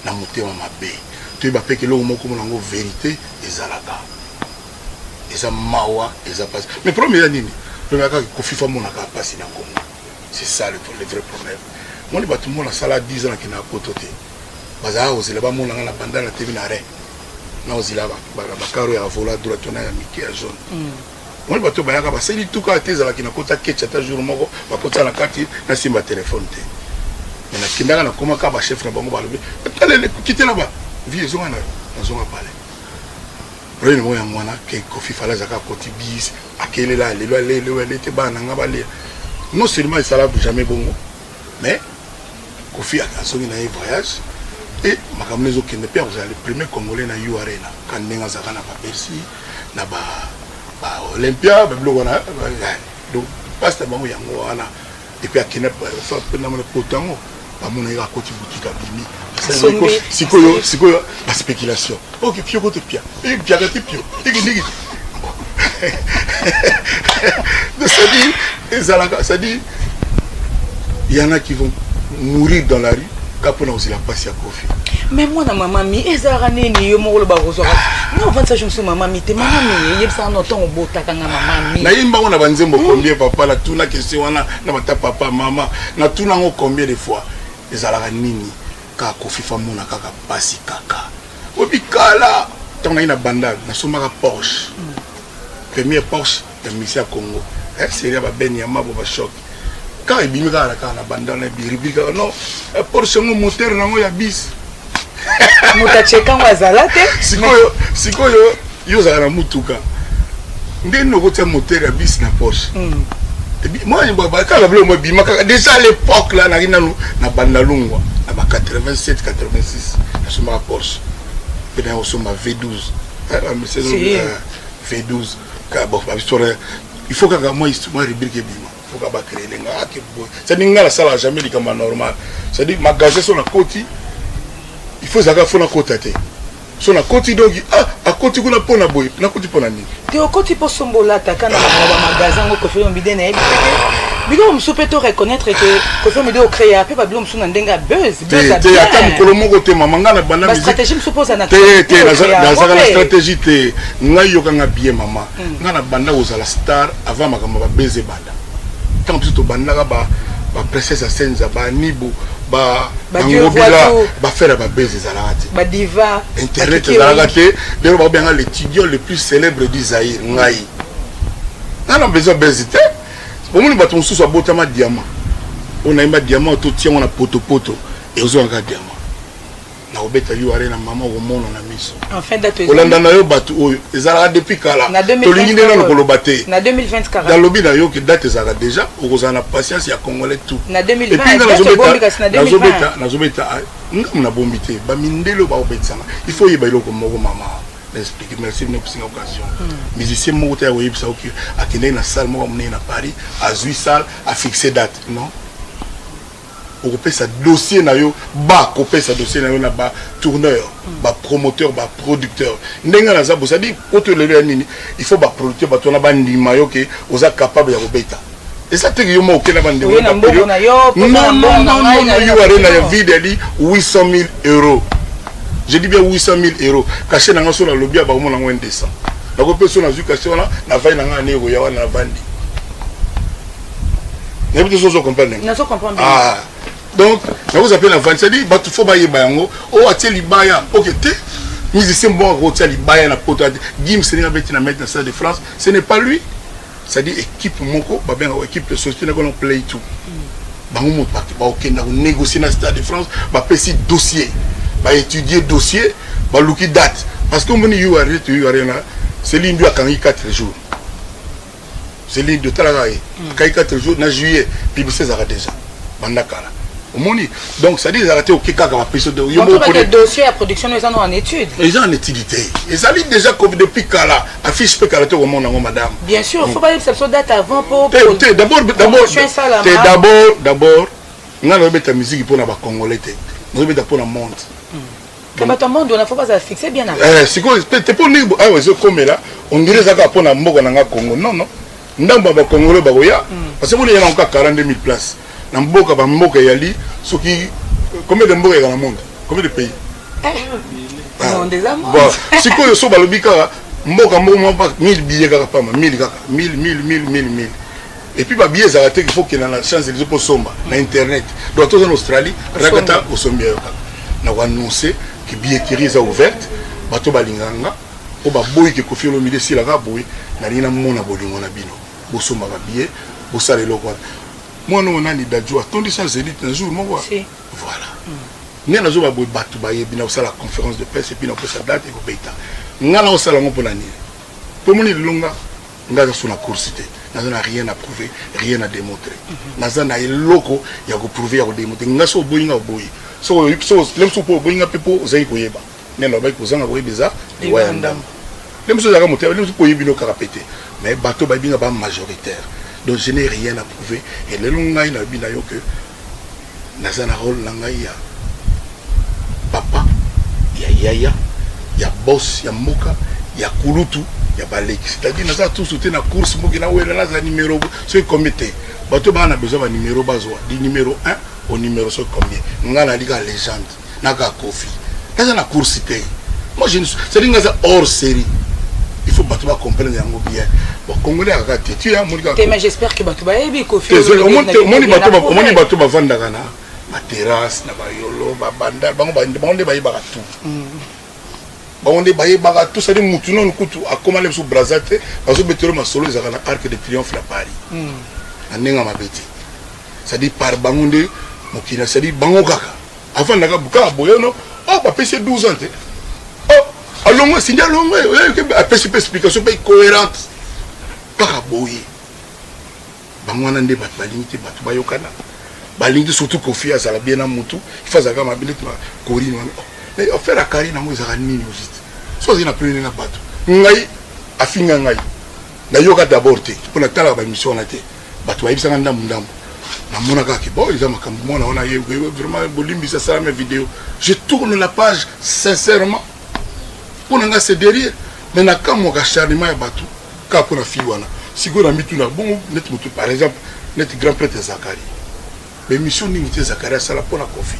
na motema mabe. Toyeba mpe eloko moko mona yango, vérité ezalaka, eza mawa, eza pasi. Mais problème eza nini? Problème kaka Koffi amonaka mpasi na Congo, c'est ça le vrai problème. Moni bato mona asala 10 ans nakendaka poto te, bazalaka kozela bamonanga na banda na TV na rein na kozela bakaro ya vola droite wana ya mike ya jaune. Moni bato bayaka basali tuka te, ezalaki nakota ketch ata jour moko bakota na kati nasimba telefone te, mais nakendaka nakomaka bachef na bango balobi talele kitela ba vie ezonga na nazonga pale. Problème moko yango wana ke Koffi Fally azalaka akoti bis akelela lelo alelo ale te, bana na nga balela. Non seulement esala jamais bongo, mais Koffi azongi na ye voyage e makambo ezokende mpe akozala le premier Congolais na U Arena ka ndenge azalaka na baBercy na ba baOlympia, babiloko wana. Donc mpasi na bango yango wana. Et puis akenda namona poto yango, bamona ye akoti boutique, abimi. Sikoyo sikoyo baspéculation oke pio kote pia piaka te pio ekendeki. C'est-à-dire ezalaka, c'est-à-dire il y en a qui vont mourir dans la rue ka mpona kozela mpasi ya Koffi. Mais mwana mama mi ezalaka nini? Yo moko loba kozwaka nga ovandisa jo mosusu mama mi te, mama mi eyebisaka no ntongo obotaka nga mama mi. Nayimba ngo na banzembo combien, papa? Natuna question wana na bata papa mama, natuna yango combien de fois? Ezalaka nini? Kaka Koffi famona kaka mpasi kaka oyebi kala ntango nayi na Bandal, nasombaka Porsche, première Porsche. Ya misi ya Congo. Eh, série ya ba Ben ya Mabo ba choc. Kaka ebimi kaka na kaka na banda na biribi kaka non. Eh, Porsche ngo moteur nango ya bis. Moto acheka ngo azala te. Sikoyo, sikoyo yo ozalaka na mutuka. Ndenge nini okotia moteur ya bis na Porsche? Ebi moi kaka biloko mo ebima kaka déjà à l'époque là naki nanu na Bandalungwa na ba 87 86 nasombaka Porsche. Mpe na kosomba V12. Eh, ba Mercedes, V12. Ka bon, ba histoire il faut kaka moi moi rubrique ebima. Il faut kaka ba créer nga ake boye. C'est-à-dire nga nasala jamais likambo ya normal. C'est-à-dire magasin so nakoti il faut ezalaka fo nakota te. So nakoti donc ah akoti kuna mpona boye nakoti mpona nini? Te okoti mpo somba olataka na makambo ya bamagasin yango Koffi Olomide nayebi te ke biloko mosusu mpe to reconnaître ke Koffi Olomide ocréa mpe babiloko mosusu na ndenge ya buzz. Te buzz ya te ata bien. mokolo moko te mama ngai na banda musique. Bastratégie mosusu mpo oza na Te te te ocréa yango nazalaka na mpe. stratégie te. Ngai yokanga bien mama. Ngai na banda kozala star avant makambo ya babeze ebanda. Ntango biso tobandaka ba ba princesse ya Senza, ba Nibo, ba Ba Dieu Ngobila, voit tout. ba faire ya babeze ezalaka te. Badiva Internet bakiki ezalaka oyi. te. Lelo bakobenga l'étudiant le plus célèbre du Zaïre ngai. Ngai na besoin buzz te. Omoni bato mosusu abotama diamant. Oyo nayemba diamant to tiango na potopoto ezongaka diamant. Nakobeta URL na mama okomona na miso. Enfin date ezali. Kolanda na yo bato oyo ezalaka depuis kala. Na 2024 Tolingi nde nano koloba te. Na 2024. Nalobi na yo ke date ezalaka déjà okozala na patience ya congolais tout. Na 2020, Et puis nga date nazobeta obombi kasi na 2020. nazobeta nazobeta ah, nga nabombi te ba mindele oyo bakobetisanga. Il faut oyeba eloko moko mama. Na explique merci bino kosinga occasion. Musicien moko te ya koyebisa oki akendeki na salle moko ya monene na Paris, azwi salle, a fixer date. Non. Okopesa dossier na yo, ba kopesa dossier na yo na ba tourneur, ba promoteur, ba producteur. Ndenge naza bo, c'est-à-dire poto lelo ya nini, il faut ba producteur bato wana bandima yo ke oza capable ya kobeta. Eza te ke yo moko okenda bandeko Oye na mbongo na yo, mpo Non, na non, mbongo na non, ngai, non, na non, yo yo na arena ya bino. vide ali 800 000 euros. Je dis bien 800 000 euros. Cachet na nga so nalobi ya bakomona yango indécent. Nakopesa so nazwi cachet wana, navandi na nga na ekoya wana navandi. Nayebi te so ozo comprendre. Nazo comprendre bien. Ah, donc nakozwa mpe na vandi, c'est-à-dire bato fo bayeba yango. Oyo atie libaya, ok te. Musicien moko akotia libaya na poto ate. Gims ndenge abeti na maître na Stade de France, ce n'est pas lui. C'est-à-dire équipe moko babengaka équipe de société na kono play tout. Bango moto bakokenda konégocier na Stade de France, bapesi dossier, baétudier dossier, baluki date. Parce que omoni URL to URL na Céline Dion akangi 4 jours. Céline Dion talaka ye, akangi 4 jours na juillet, publicité ezalaka déjà banda kala. Omoni donc c'est-à-dire ezalaka te oke kaka bapesi yo Donc, moko toba ke pone- dossier ya production eza no en étude. eza en étude te, ezali déjà comme depuis kala affiche mpe kala te komona yango madame. Bien sûr, faut bayebisa biso date avant po te te d'abord d'abord promotion esalama. te d'abord d'abord nga nazobeta musique mpona bacongolais te, nazobeta mpona monde. Ke bato ya monde wana faut bazala fixe bien avant. Eh, sikoyo te te mpo ndenge awa ezokomela on dirait eza kaka mpona mboka na nga Congo. Non non, ndambo ya bacongolais bakoya parce que mona yango kaka 42 000 places na mboka bamboka eyali soki combien de mboka eka na monde, combien de pays? Monde eza monde. Bon, sikoyo so balobi kaka mboka moko mwa 1000 billets kaka pamba 1000 kaka 1000 1000 1000 1000 1000 et puis ba billets ezalaka te qu'il faut okenda na Champs Élysées mpo somba na internet. Donc toza na Australie rakata osombi yayo kaka na koannonce ke billetterie eza ouverte. Bato balingaka nga oyo baboyi ke Koffi Olomide esilaka boye, nalingi namona bolingo na bino, bosomba ba billet, bosala eloko wana. Mwana oyo nani Dadju atondi Champs Élysées na jour moko. Si. Voilà nde nazoba boye, bato bayebi na kosala conférence de presse et puis na kopesa date ekobeta. Nga na kosala yango mpona nini? Mpo moni lelo nga nga aza so na course te, naza na rien à prouver, rien à démontrer. Naza na eloko ya koprouver ya kodémontrer. Nga so oboyi nga oboyi so le mosusu mpo oboyi nga mpe mpo ozali koyeba nde nalobaki kozanga koyeba eza liwa ya ndambo. Le mosusu ezalaka motema, le mosusu mpo oyebi no kaka pe te, mais bato bayebi nga ba majoritaire. Donc je n'ai rien à prouver et lelo ngai nalobi na yo que naza na rôle na ngai ya papa, ya yaya, ya boss, ya mboka, ya kulutu, ya baleki. C'est-à-dire naza tusu te na course mboki nawela naza numéro soki combien te. Bato baa na besoin ba numéro bazwa du numéro 1 au numéro soki combien. Nga nali kaka légende naka Koffi, naza na course te. Moi je ne suis, c'est-à-dire nga aza hors série. Il faut bato bacomprendre yango bien. Bon, congolais akaka te tu ya moni kaka Te mais j'espère que bato bayebi Koffi Te, Olomide na omoni bien bato approuvé. omoni bato bavandaka na baterrasse na bayolo babanda bango bango nde bayebaka tout. Bango nde bayebaka tout ça mutu nanu kutu akoma na biso Brazza te bazobetelo masolo ezalaka na Arc de Triomphe na Paris na ndenge ya mabe te c'est-à-dire par bango nde mokili c'est-à-dire bango kaka afandaka kaka boye no oh bapesi ye 12 ans te oh alongwe Cindy alongwe apesi mpe explication mpe cohérente kaka boye. Bango wana nde batu balingi te batu bayokana balingi te surtout Koffi azala bien na mutu il faut azalaka mabe neti ba Corine wana oh mais affaire ya Carine yango ezalaka nini au juste so azali na problème na batu ngai afinga ngai nayoka d'abord te mpo natalaka ba émission wana te bato bayebisaka ndambu ndambu namona kaka ke bon eza makambo mwana wana ye vraiment bolimbisa asalama video je tourne la page sincèrement mpo na ngai c'est derrière mais nakamwaka acharnement ya bato Kaka pona fille wana sikoyo na mituna bongo neti mutu par exemple neti grand prêtre Zacharie ba emission nini te Zacharie asala pona Koffi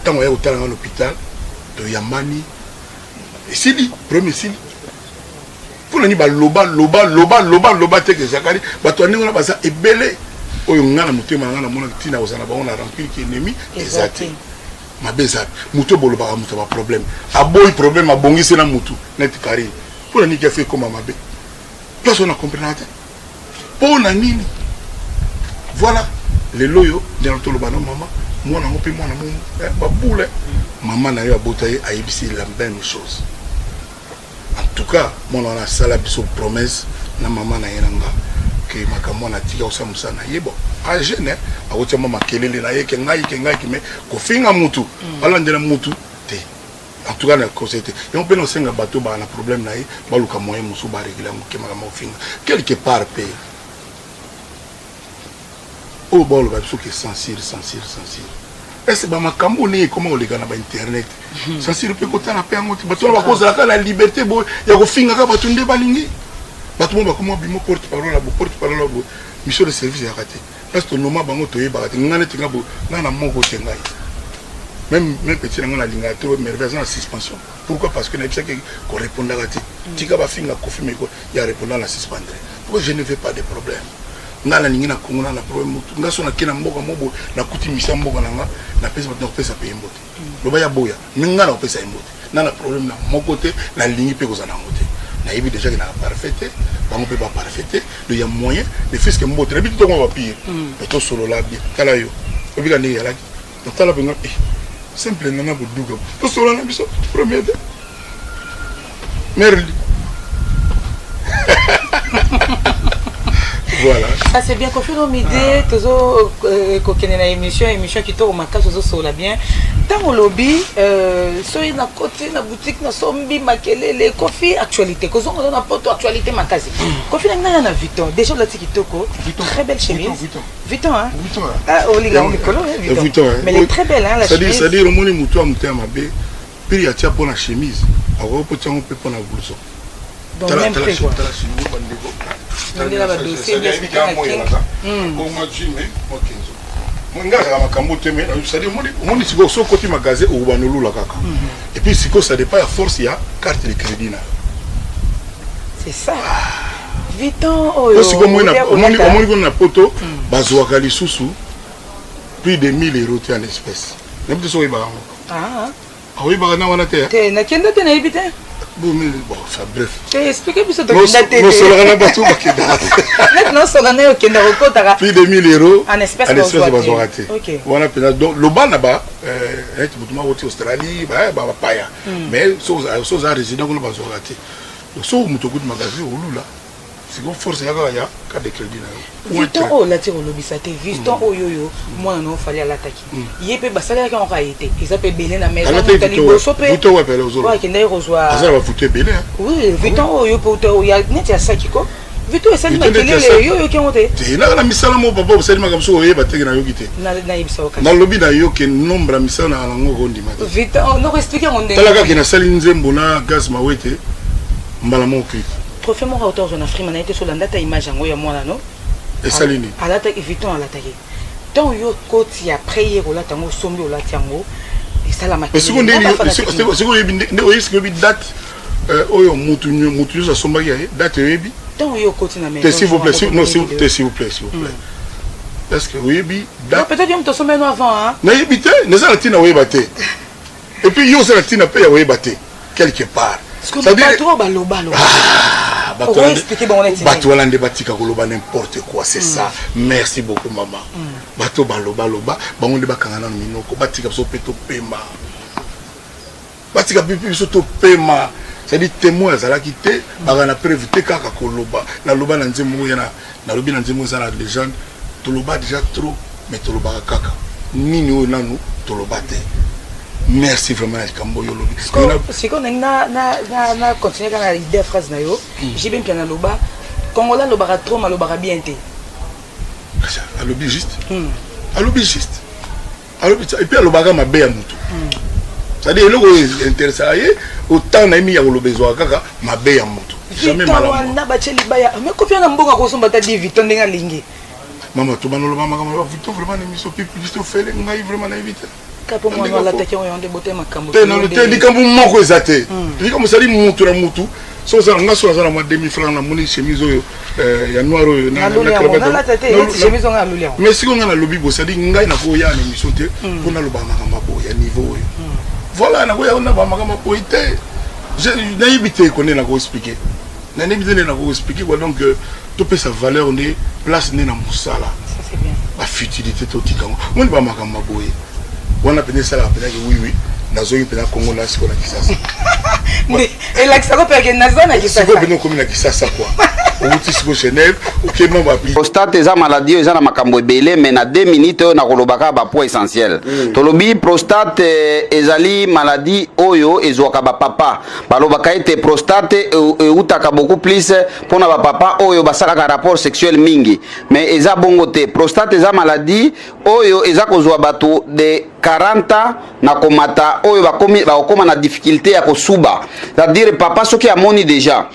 tango aya kotala nga na hôpital toyambani esili problème esili pona nini baloba loba loba loba loba te ke Zacharie bato ya ndenge wana baza ebele oyo nga na motema na nga namonaki ntina kozala na bango na rancune ki ennemi eza te mabe eza moto bolobaka moto ya baproblème aboyi problème abongisi na motu neti Karine Pona nini kefu ekoma mabe? Place wana comprenaka te. Pona nini? Voilà, lelo oyo ndenge toloba na mama, mwana yango mpe mwana mo eh, babule. Mama na yo abota ye ayebisi la même chose. En tout cas, mwana wana asala biso promesse na mama na ye na nga ke makambo wana atika kosala mosala na ye bon a jeune akotia mwa makelele na ye ke ngai ke ngai ke me kofinga mutu alandela mutu te. En tout cas na conseil te. Yango pe na senga bato ba na problème na ye baluka moyen mosusu ba régler yango ke makambo kofinga. Quelque part pe oyo baoloba biso ke censure censure censure. Est-ce ba makambo ndenge ekoma koleka na ba internet censure pe kotala pe yango te bato wana bakozalaka na liberté boye ya kofingaka bato nde balingi bato mo bakoma bimo porte parole ya bo porte parole ya bo mission de service eyaka te. Place to noma bango toyebaka te nga neti nga bo nga na moko te ngai meme meme petit na nga nalingaka trop merveille aza na suspension pourquoi parce que nayebisaki ko repondaka te tika bafinga Koffi mais ya répondant na suspendre pourquoi je ne veux pas de problème nga nalingi na Congo na na problème mutu nga so nake na mboka mo boye nakuti misia mboka na nga napesi bato nakopesa pe ye mbote loba ya boya me nga nakopesa ye mbote na na problème na moko te nalingi mpe kozala yango te nayebi déjà ke naka parfait te bango mpe ba parfait te donc ya moyen ne fût-ce que mbote nayebi te tokoma bapire mais tosolola bien tala yo obika ndenge ezalaki natala mpenza eh, simple nana boduka tosolola na biso premier te merli voilà ça c'est bien Koffi Olomide ah. tozo euh, kokende na émission émission kitoko makasi ozosolola bien ntango olobi euh, soki nakoti na boutique nasombi makelele Koffi actualité kozonga oza na poto actualité makasi hmm. Koffi na ngai na Vuitton déjà olati kitoko très belle chemise Vuitton hein Vuitton ah olinga mikolo Vuitton mais elle est très belle hein la chemise c'est-à-dire omoni motu ya motema mabe Prix atia pona chemise akoki ko tia ngo pe pona blouson. Donc même prix quoi. Tala chemise ba ndeko. Ndela ba dossier bien sûr ka moyo naza. Ko ma jean mais mo kenzo. Nga azala makambo te mais c'est-à-dire omoni omoni sikoyo soki okoti magasin okobanda olula kaka. Et puis sikoyo ça dépend ya force ya carte de crédit na yo. C'est ça. Vuitton oyo. Sikoyo omoni omoni omoni kuna na poto bazwaka lisusu plus de 1000 euros te en espèce. Nayebi te soki oyebaka yango. Ah. Oyebaka na wana te? Te, nakenda te nayebi te. Bon, bon, enfin bref. Te, explique biso tokenda te. Nosolaka na bato bakendaka te. Neti nosola nayo okenda kokotaka. Plus de 1000 euros. En espèce en espèce bazwaka te. Ok. Wana mpenza donc loba na ba neti moto moko ti Australie ba ba bapaya. Mais so oza résident kuna bazwaka te. Donc so moto okuti magasin olula. Sikoyo force ya kaka ya carte de crédit na yo. Vuitton oyo olati kolobisa te Vuitton oyo oyo mwana na yo Fally alataki ye pe basalelaki yango kaka ye te eza pe ebele na maison Alata moto ya Vuitton liboso pe Vuitton wapi alors oyo akendaki kozwa aza na ba Vuitton ebele hein. Oui Vuitton oyo pe uta ya neti ya saki ko Vuitton esali Vuitton neti ya makelele saki. yo oyoki yango te Te naka na misala moko papa osali makambo soki oyeba te ke nayoki te. Na nayebisa yo kasi Nalobi na yo ke nombre ya misala na yango okondima te. Vuitton noko explique yango ndenge Tala kaka ke nasali nzembo na Gaz Mawete mbala moko clip. Trophee moko auta kozwa na Freeman nayebi te soki olanda ata image yango ya mwana no. Esali nini? Alataki Vuitton alataki. Tango yo okoti après ye kolata yango osombi olati yango esalamaki. Mais sikoyo ndenge sikoyo oyebi nde oyebi sikoyo oyebi date oyo mutu mutu nyonso asombaki ya ye date oyebi? Tango yo okoti na maison. Te s'il vous plaît non s'il te s'il vous plaît s'il vous plaît. Est-ce que oyebi date? Non peut-être yo mutu osombi yango avant hein. Nayebi te naza na tina oyeba te. Et puis yo oza na tina pe ya koyeba te. quelque part. Bato baloba loba. Ah, bato wana nde batika koloba n'importe quoi, c'est ça. Merci beaucoup, mama. Bato baloba loba, bango nde bakanga nano minoko, batika biso mpe topema, batika mpe biso topema. C'est-à-dire témoin azalaki te, baka na preuve te, kaka koloba. Naloba na nzembo oyo, nalobi na nzembo eza na légende. Toloba déjà trop, mais tolobaka kaka nini oyo nanu toloba te. Merci vraiment na likambo oyo olobi. Sikoyo ndenge na continue kaka na idée ya phrase na yo, JB Mpiana aloba: Congolais alobaka trop, malobaka bien te. Alobi juste, alobi juste, alobi. Et puis alobaka mabe ya motu, c'est-à-dire eloko oyo intéressaka ye, autant na ye mingi ya koloba ezwaka kaka mabe ya motu, jamais malamu. Wana batie libaya, mais Kofi wana mbongo akosomba ata di Vuitton ndenge alingi. Mama, tobanda oloba makambo ya Vuitton vraiment na émission biso fele, ngai vraiment nayebi te. Kapo mwana alataki yango, yango nde bote makambo. Te, nano te. Likambo moko eza te, likambo ezali mutu na mutu. So oza nga, so naza na mwa 2000 franc, namoni chemise oyo ya noir oyo. Mais sikoyo nga nalobi bo, c'est-à-dire ngai nakoya na émission te mpo nalobaka makambo ya boye ya niveau oyo. Voilà, nakoya naloba makambo ya boye te. Nayebi te ko nde nakoexpliquer, nayebi te nde nakoexpliquer quoi. Donc topesa valeur nde place nde na mosala, bafutilité totika yango. Moni bamakambo ya boye wana mpenza esalaka mpenzaki wiwi. Nazongi mpenza Kongo na sikoyo na Kisasa. Elakisako mpe naza na Kisasa. Sikoyo mpenza okomi na Kisasa kua, outi sikoyo Genève, okema bapi. Prostate eza maladie oyo eza na makambo ebele, mais na 2 minutes oyo nakoloba kaka bapoint essentiel. Tolobi prostate ezali maladie oyo ezwaka bapapa. Balobaka ete prostate eutaka beaucoup plus mpona bapapa oyo basalaka rapport sexuel mingi, mais eza bongo te. Prostate eza maladie oyo eza kozwa bato de 40 ans na komata, oyo bakokoma na difficulté ya kosuba. C'est-à-dire papa soki amoni déjà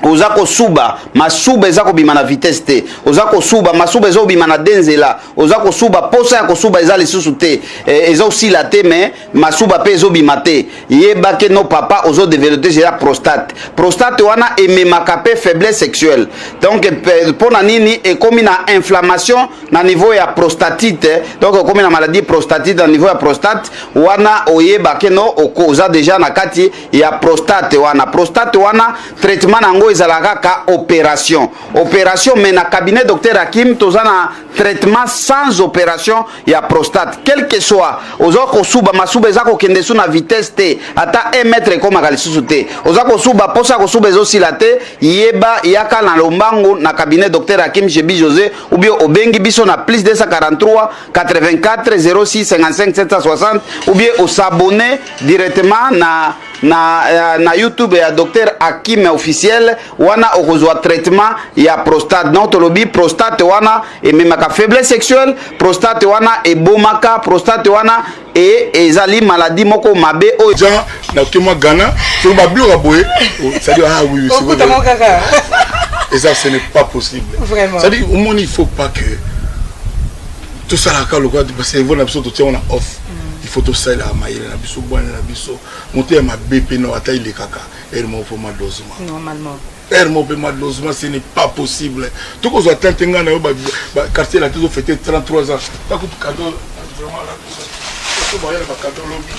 oza kosuba, masuba eza kobima na vitesse te, oza kosuba, masuba eza kobima na de nzela, oza kosuba, posa ya kosuba eza lisusu te, eza osila te, mais masuba mpe ezobima te, yeba ke no papa ozodévelopper déjà prostate. Prostate wana ememaka mpe faiblesse sexuelle. Donc mpo na nini? Ekomi na inflammation na niveau ya prostatite. Donc okomi na maladie prostatite na niveau ya prostate wana, oyeba ke no oza déjà na kati ya prostate wana. Prostate wana, traitement na yango ezalaka kaka opération, opération. Mais na cabinet docteur Hakim, toza na traitement sans opération ya prostate. Quel que soit oza kosuba, masuba eza kokende su na vitesse te, ata 1 mètre ekomaka lisusu te, oza kosuba, posa kosuba ezosila te, yeba, yaka na lombangu na cabinet docteur Hakim Jebi José, ou bien obengi biso na plus 243 84 06 55 760, ou bien os'abonner directement na YouTube ya docteur Hakim officiel. Wana okozwa traitement ya prostate. Donc tolobi prostate wana ememaka faiblesse sexuelle, prostate wana ebomaka, prostate wana ezali maladie moko mabe oyo. Jean nakoki mwa Ghana soki babiloko ya boye, c'est-à-dire, ah oui, oui. Kaka. Et ça, ce n'est pas possible. Vraiment. C'est-à-dire omoni, il faut pas que tosalaka lokola cerveau na biso totia wana off. Il faut tosalelaka mayele na biso, bwana na biso, moto ya mabe mpe no ata elekaka heure moko mpo madosement. Normalement. Heure moko mpe madosement, ce n'est pas possible. Tokozwa tan te, ngai na yo, quartier la tozofêter 33 ans, takutu cadeau vraiment bayala bacadeau lobi.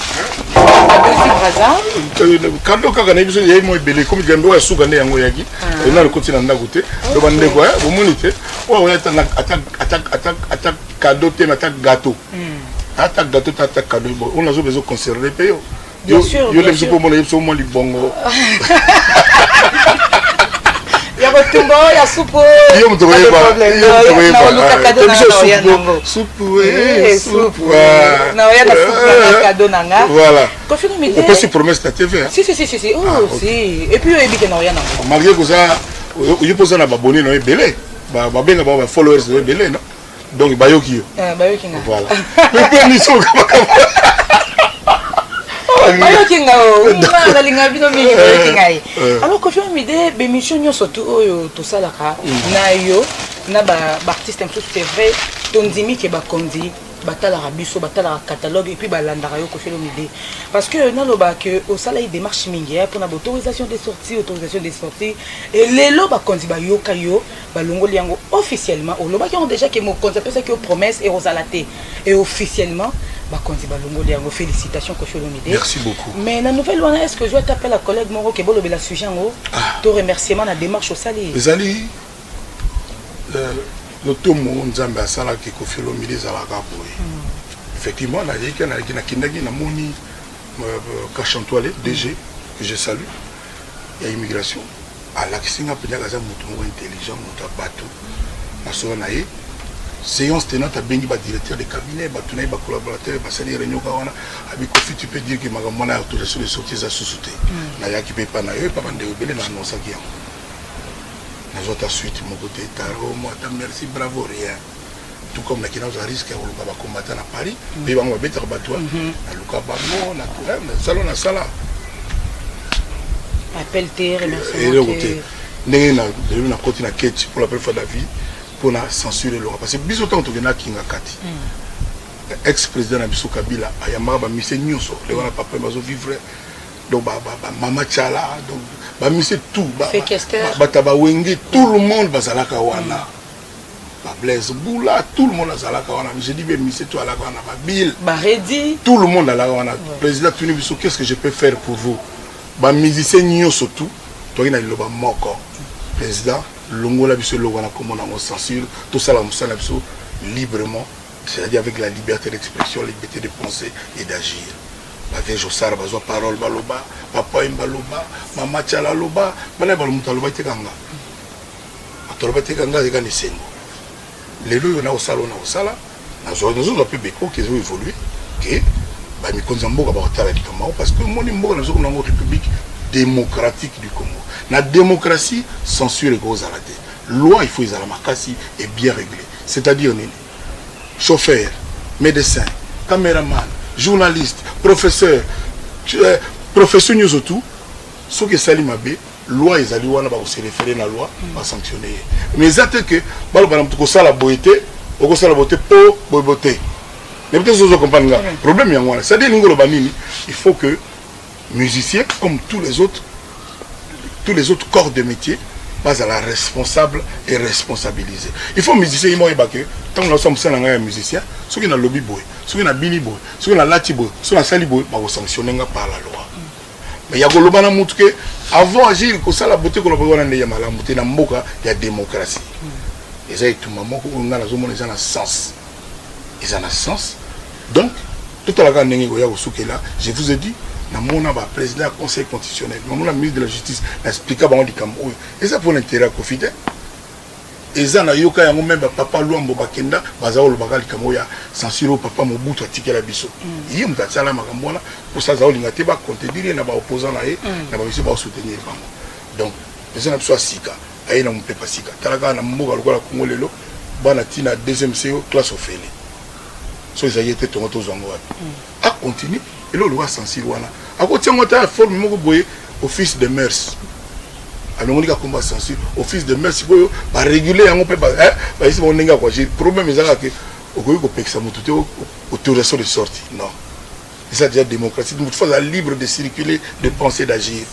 Cadeau kaka na biso yai mo ebele komi gambe oyo asuka nde yango oyaki na lokoti na ndako te. Do bandeko bomoni te oyo oya ata cadeau te, mais ata gâteau, ata gâteau te, ata cadeau oyo nazoba ezoconcerner mpe yo. Yo le biso mpo mona ye biso mwa libongo. Ya kotumba oyo ya supu. Yo moto koyeba, biso supu, supu naoya na supu na cadeau na nga. Voilà. Kofi Olomide. Opesi promesse na TV. Si, si, si, si, si. Oh, si, et puis oyebi ke naoya nango. Malgré koza oyo mpo oza na babone na yo ebele, babenga bango bafollowers na yo ebele, no? Donc bayoki yo. Bayoki nga. Voilà, mpe miso. Bayoki nga, nga nalinga bino mingi, bayoki ngai. Alors Kofi Olomide, bémission nyonso tu oyo tosalaka na yo na baartiste mosusu, c'est vrai, tondimi ke bakonzi batalaka biso, batalaka catalogue et puis balandaka yo, Kofi Olomide, parce que naloba ke osalaki démarche mingi mpona baautorisation de sortie, autorisation de sortie, et lelo bakonzi bayoka yo, balongoli yango officiellement. Olobaki yango déjà ke mokonzi apesaki yo promesse ekozala te, et officiellement Bakonzi balongoli yango. Félicitations Koffi Olomide. Merci beaucoup. Mais na nouvelle wana, est-ce que ozwi ata appel ya collègue moko ke bolobela sujet yango to remerciement na démarche osali? Ezali lotomo Nzambe asalaki Koffi Olomide ezalaka boye. Effectivement, nayeki, nayaki, nakendaki, namoni Kachantoile, DG que je salue, ya immigration. Alakisi nga mpenza aza moto moko intelligent, moto ya bato. Nasola na ye séance tenante, abengi badirecteur de cabinet, bato na ye, bacollaborateur, basali réunion kaka wana. Abi: "Kofi, tu peux dire que makambo wana ya autorisation de sortie eza susu te." Nayaki mpe epa na yo, epa bandeko ebele, na annonçaki yango. Nazwa ata suite moko te, taromo ata merci, bravo, rien. Tout comme naki nazwa risque ya koluka bacombattant na Paris mpe bango babetaka bato, naluka bango nasala nasala. Appel te, remerciement? Eloko te. Ndenge na nakoti na keti pour la première fois de la vie mpona censure elonga, parce que biso ntango tokenda kinga kati, ex président na biso Kabila ayambaka bamusiciens nyonso le wana, papa bazovivre, donc bamama Tiala, donc bamusiciens tout, bato ya bawenge, tout le monde bazalaka wana, bablaise Bula, tout le monde azalaka wana. Je dis bien musicien tout alaka wana, babile. Baredi. Tout le monde alaka wana. Président tuni biso: "Qu'est ce que je peux faire pour vous?" Bamusicien nyonso tout toki na liloba moko: "Président, longola biso eloko wana, komona yango censure, tosala mosala na biso librement, c'est-à-dire avec la liberté d'expression, la liberté de penser et d'agir." Bavie Josara bazwa parole, baloba, papa Oyemba aloba, mama Tiala aloba, bana balo, moto aloba tekanga, bato aloba tekanga. Eka na esengo lelo oyo nakosala oyo nakosala, nazozwa mpe bekoki ezo évolue ke bamikonzi ya mboka bakotala likambo yango, parce que omoni mboka na biso komona yango République démocratique du Congo. Na démocratie, censure ekozala te. Loi, il faut ezala makasi et bien réglé. C'est-à-dire nini? Chauffeur, médecin, caméraman, journaliste, professeur, professeur nyonso tout, soki esali mabe, loi ezali wana, bakose référer na loi, basanctionne ye. Mais eza te ke baloba na moto kosala boye te, okosala boye te mpo boye boye te. Nayebi te soki ozocomprendre nga. Problème yango wana, c'est-à-dire elingi oloba nini? Il faut que musicien comme tous les autres corps de métier bazala responsable et responsabilisé. Il faut musicien ye moko oyeba ke ntango nasala mosala na ngai ya musicien, soki nalobi boye, soki nabini boye, soki nalati boye, soki nasali boye, bakosanctionne nga par la loi. Mais ya koloba na mutu ke avant agir kosala bote, koloba wana nde ya malamu te. Na mboka ya démocratie, eza etumba moko oyo ngai nazomona eza na sens, eza na sens. Donc totalaka ndenge koya kosukela. Je vous ai dit, namona baprésident ya Conseil constitutionnel, namona ministre de la Justice, naexplika bango likambo oyo eza mpona intérêt ya Kofi te. Eza nayoka yango même bapapa Lwambo bakenda, baza kolobaka likambo oyo ya censure oyo papa Mobutu atikela biso. Ye moto atiala makambo wana mposa aza kolinga te bacontredire ye na baopposant na ye, na bamiso baosoutenir bango. Donc eza na biso ya sika, aye na mopepa sika. Tala kaka na mboka lokola Congo lelo, bana ntina deuxième co classe ofele. So ezali ye te, tongo tozwa yango wapi? Acontinue eloko lokola censure wana, akotia yango ata forme moko boye, office de mœurs. Alongoli kaka kombo ya censure, office de mœurs. Sikoyo barégule yango mpe bayesi bango ndenge ya koagir. Problème eza kaka ke okoki kopekisa motu te autorisation de sortie, non. Eza déjà démocratie, motu faut aza libre de circuler, de penser, d'agir.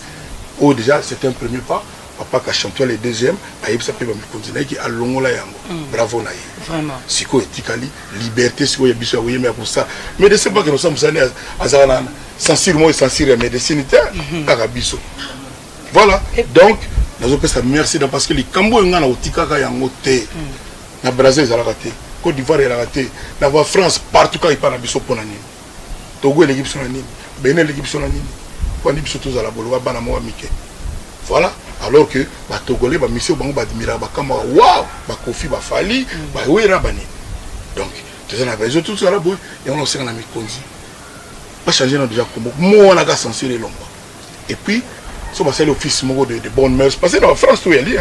Oyo déjà c'est un premier pas. Papa Kachantois le deuxième ayebisa mpe bamikonzi na ye ke alongola yango. Bravo na ye. Vraiment. Sikoyo etikali liberté sikoyo ya biso ya koyemba, ya kosala. Médecin mpake nosala mosala, azala na censure moko, censure ya médecine te, kaka biso. Voilà, donc nazopesa merci na parce que likambo oyo ngai na kotikaka yango te. Na Brazil ezalaka te, Côte d'Ivoire ezalaka te, na ba France, partout, kaka epa na biso. Mpo na nini? Togo eleki biso na nini? Benin eleki biso na nini? Kwani biso tozala boloba bana moko ya mike? Voilà, alors que batogolais, bamisio bango baadmiraka, bakamwaka wow, bakofi, bafali, bawera, banini. Donc toza na raison, tozala boye. Yango na kosenga na mikonzi bachange na déjà kombo mo wana ka censure elongwa. Et puis so basali office moko de bonne mœurs, parce que na France to yali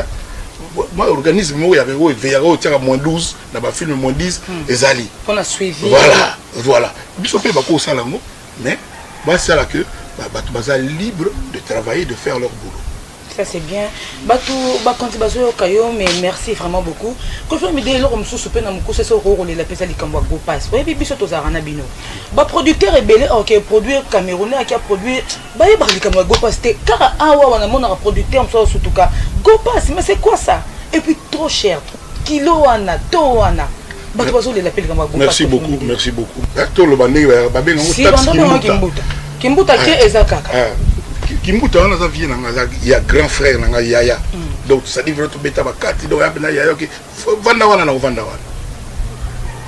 mwa organisme moko yaka oyo eveyaka, oyo tiaka moins 12 na bafilm, moins 10 ezali. Mpona suivi. Voilà, biso mpe bakosala yango, mais basala que bato baza libre de travailler, de faire leur boulot. Ça c'est bien. Bato bakonzi bazoyoka yo, mais merci vraiment beaucoup, Koffi Olomide. Eloko mosusu mpe na mokuse, soki okokolela mpe eza likambo ya Go Pass. Oyebi biso tozalaka na bino baproducteur ebele, oke produire Camerounais, aki aproduire, bayebaka likambo ya Go Pass te. Kaka awa wana namonaka producteur mosusu asutuka Go Pass. Mais c'est quoi ça? Et puis trop cher, kilo wana to wana. Bato bazolela mpe likambo ya Go Merci beaucoup, merci beaucoup. Eh, toloba ndenge babenga yango taxe Kimbuta. Kimbuta ke eh. eza kaka. Eh. Kimbuta wana aza vie na nga, aza ya grand frère na nga yaya. Mm. Donc ça dit vraiment tobeta bakati donc ya na yaya ok. Vanda wana na kovanda wana.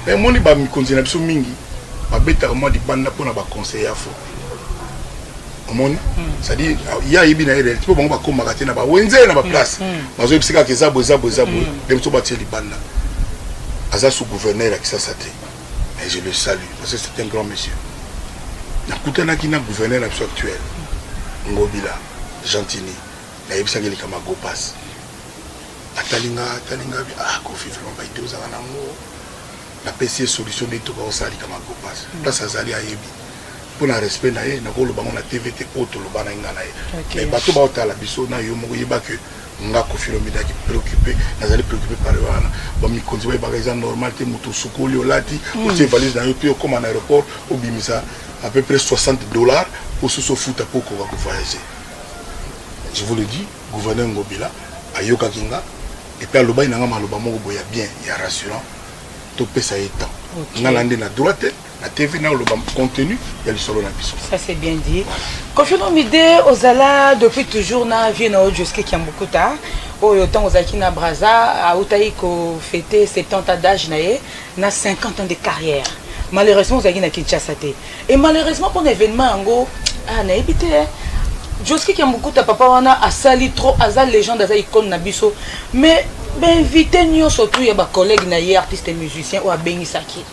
Mais moni ba mikonzi na biso mingi babetaka mwa libanda mpo na ba conseiller ya faux. Omoni? Mm. C'est-à-dire ya ayebi na ye réalité mpo bango bakomaka te na ba wenze na ba place. Mm. Bazoyebisa kaka eza boye eza boye eza boye. Nde biso batie libanda. Aza sous gouverneur ya Kisasa te. Mais je le salue parce que c'est un grand monsieur. Nakutanaki na gouverneur na biso actuel Ngobila Gentini nayebisaki likambo ya Gopas. Atali nga atali nga ah Koffi vraiment ba idée ozalaka nango. Napesi ye solution nde toka kosala likambo ya Gopas. Place azali ayebi. Mpo na respect na ye nakoloba yango na TV te oyo toloba na ye nga na ye. Mais bato baotala biso na yo moko yeba que nga Koffi Olomide aki préoccupé, nazali préoccupé par wana. Ba mikonzi bayebaka eza normal te moto osukoli olati otie valise na yo mpe okoma na aéroport obimisa à peu près 60 $ po soso ofuta mpo okoka kovoyager. Je vous le dis, gouverneur Ngobila ayokaki nga et puis alobaki na nga maloba moko boye ya bien ya rassurant, topesa ye temps. Nga na nde na droit te na TV na oloba contenu ya lisolo na biso. Ça c'est bien dit. Koffi Olomide ozala depuis toujours na vie na oyo Josky Kiambukuta oyo ntango ozalaki na Brazza autaki kofete 70 ans d'âge na ye na 50 ans de carrière. Malheureusement ozalaki na Kinshasa te. Et malheureusement pour événement yango ah nayebi te Josky Kiambukuta papa wana asali trop aza légende aza icône na biso mais bainvité nyonso tu ya bacollègue na ye artiste et musicien oyo abengisaki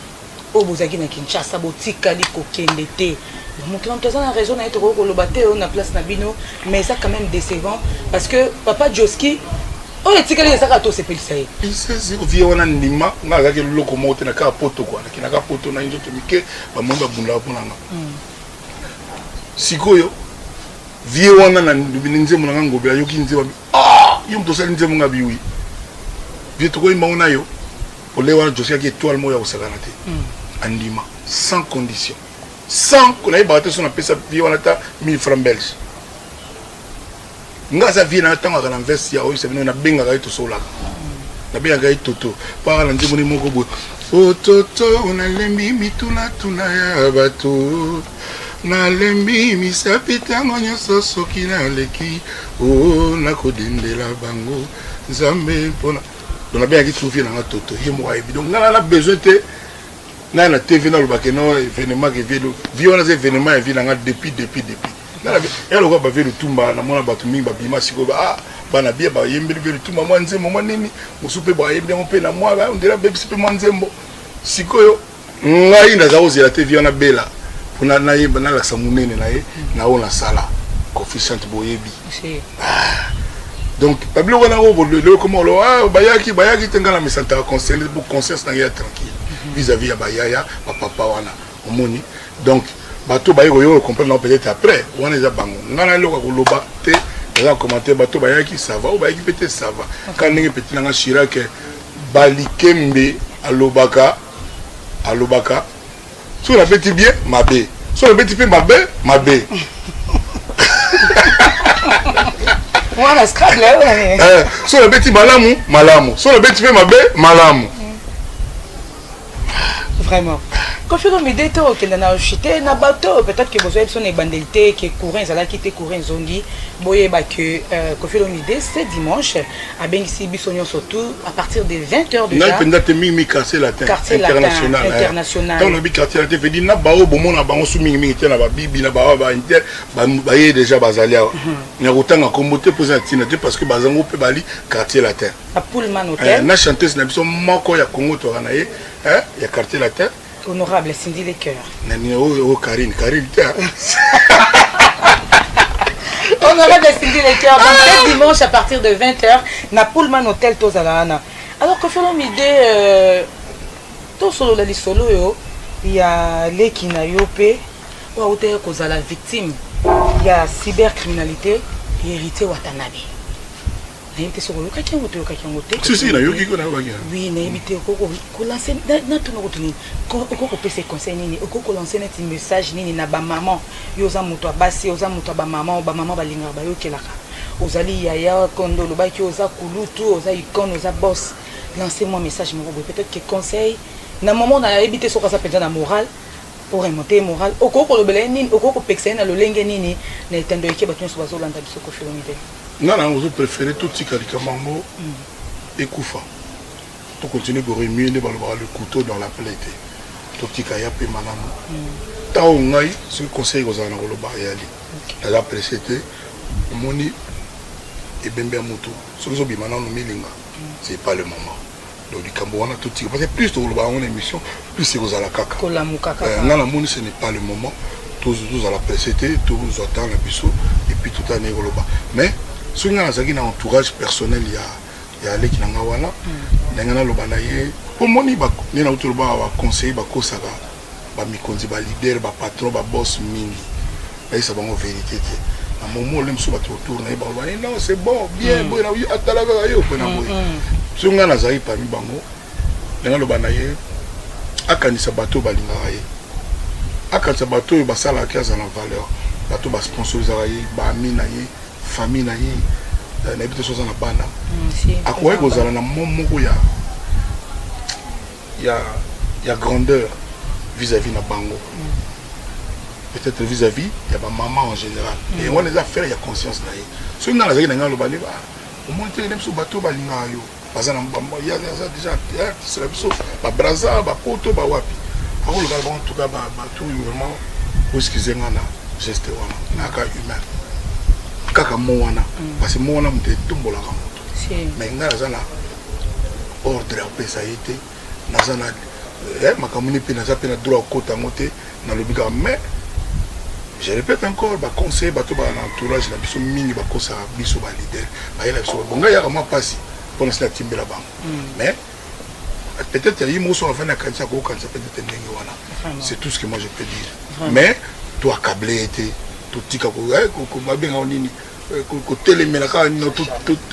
oyo bozalaki na Kinshasa botikali kokende te. Moto na moto aza na raison na ye, tokoki koloba te oyo na place na bino, mais eza quand même décevant parce que papa Josky oyo etikali ezaka tosepelisa ye. Vie wana ndima nga azalaki eloko moko te na kaka poto kua nakendaka poto na nzoto mike bamoni babundaka mpo na nga. Sikoyo vie wana na nzembo na nga Ngobila ayoki nzembo abi ah yo moto osali nzembo nga biwi vie tokoyimba ngo na yo ole wana Josky aki étoile moko ya kosakana te. Andima sans condition, sans nayebaka te so napesa vie wana ata 1000 francs belge. Nga aza vie na ntango aka na veste ya oyebisa bino nabengaka ye tosolaka nabengaka ye toto mpo aka na nzembo ne moko boye o toto nalembi mitunatuna ya bato nalembi misapi ntango nyonso soki naleki o nakodendela bango nzambe mpona donc nabengaki tu vie nanga toto ye moko ayebi. Donc nga na besoin te ngai na TV nalobake no événement ke vie vie wana eza événement ya vie nanga depuis depuis depuis ya lokola bavie lutumba. Namona bato mingi babima sikoyo ah bana bia bayembeli vie lutumba mwa nzembo mwa nini mosusu mpe bayembi yango mpe na mwa ondela bebisi mpe mwa nzembo. Sikoyo ngai naza kozela te vie wana bela mpona nayeba nalakisa monene na ye na oyo nasala Koffi chante boyebi. Donc babiloko wana oyo lelo koma olo bayaki bayaki te ngai na misantaka concerné po conscience na ngai ya tranquille vis-à-vis ya bayaya bapapa wana omoni. Donc bato baye koyoka comprendre nango peut-être après wana eza bango. Ngai na eloko ya koloba te, naza commentaire bato bayaki ça va, oyo bayaki mpe te ça va. Kaka ndenge petit nanga Chirac Balikembe alobaka alobaka soki nabeti bien mabe, soki nabeti mpe mabe mabe. Wana Scrabble. Soki nabeti malamu malamu, soki nabeti mpe mabe malamu. Vraiment Koffi Olomide te okenda na chute na bato peut-être que bozwa biso na ebandeli te ke courant ezalaki te, courant ezongi. Boyeba ke Koffi Olomide ce dimanche abengisi biso nyonso tout à partir de 20 heures déjà. Ngai mpenza te mingi Quartier Latin. Quartier Latin International. Ntango nabi Quartier Latin vedi na bao bomona bango su mingimingi te na babibi na bao bainter baye déjà bazali awa na kotanga kombo te mpo eza na ntina te parce que bazango mpe bali Quartier Latin. Na Pullman Hotel. Na chanteuse na biso moko ya Congo toka na ye ya Quartier Latin. Honorable Cindy Lecoeur. Nani oyo Karine Karine te. Honorable Cindy Lecoeur. Donc ce dimanche à partir de 20h na Pullman Hotel tozala wana. Alors Koffi Olomide tosolola lisolo oyo ya leki na yo mpe oyo autaki kozala victime ya cybercriminalité, Héritier Watanabe. Nayebi te soki oyokaki yango, toyokaki yango te. Si si, nayoki ko, nayokaki. Oui, nayebi te kolancer natuna kutu nini, okoki kopesa conseil nini, okoki kolancer neti message nini na bamama. Yo oza moto ya basi, oza moto ya bamama, bamama balingaka bayokelaka. Ozali yaya kondo olobaki oza kulutu, oza icône, oza boss. Lance moi message moko boye, peut-être que conseil. Na moment nayebi te soki aza mpenza na moral pour remonter ye moral. Okoki kolobela ye nini? Okoki kopekisa ye na lolenge nini na etando eke bato nyonso bazolanda biso, Koffi Olomide? Nga na ozo préféré totika likambo yango ekufa, tocontinue koremuer nde balobaka le couteau dans la plaie te. Totika ya pema nano. Ntango ngai soki conseil kozala na koloba eyali, naza pressé te. Omoni ebembe ya motu soki ezobima nano milinga, c'est pas le moment. Donc likambo wana totika, parce que plus tokoloba yango na émission, plus ekozala kaka kolamuka kaka. Nga namoni ce n'est pas le moment. Tozala pressé te, tozwa temps na biso et puis totala ndenge koloba. Mais soki nga nazalaki na entourage personnel ya aleki na nga wana, ndenge naloba na ye, po moni nde nauti oloba, baconseiller bakosaka bamikonzi, baleader, bapatron, baboss mingi, bayisa bango vérité te. Na momo ole mosusu bato autour na ye baloba: "Eh non, c'est bon, bien boye na atala kaka yo boye na boye." Soki ngai nazalaki parmi bango, ndenge aloba na ye, akanisa bato oyo balingaka ye, akanisa bato oyo basalaka aza na valeur, bato basponsorisaka ye, baami na ye, famille na ye. Nayebi te so aza na bana. Akoki kozala na mo moko ya grandeur vis-à-vis na bango, peut-être vis-à-vis ya bamama en général. Et wana eza affaire ya conscience na ye. Soki ngai nazalaki na ngai, aloba nde omoni te biso bato oyo balingaka yo baza na aza déjà artiste na biso, babraza, bapoto, bawapi, akoloba na bango: "En tout cas, bato oyo, vraiment boexcuse nga na geste wana, naka humain kaka mo wana, parce que mo wana moto etombolaka moto." Mais ngai naza na ordre ya kopesa ye te, naza na makambo nini mpe naza mpe na droit ya kokota yango te. Nalobi kaka, mais je répète encore, baconseiller, bato baa na entourage na biso mingi bakosaka biso baleader, bayela biso bon. Ngai yaka mwa mpasi mpona sila timbela bango, mais peut-être ye moko soki afandi akanisa, akokanisa peut-être ndenge wana. C'est tout ce que moi je peux dire. Mais to accable ye te, totika babengao nini, kotelemela kaka nino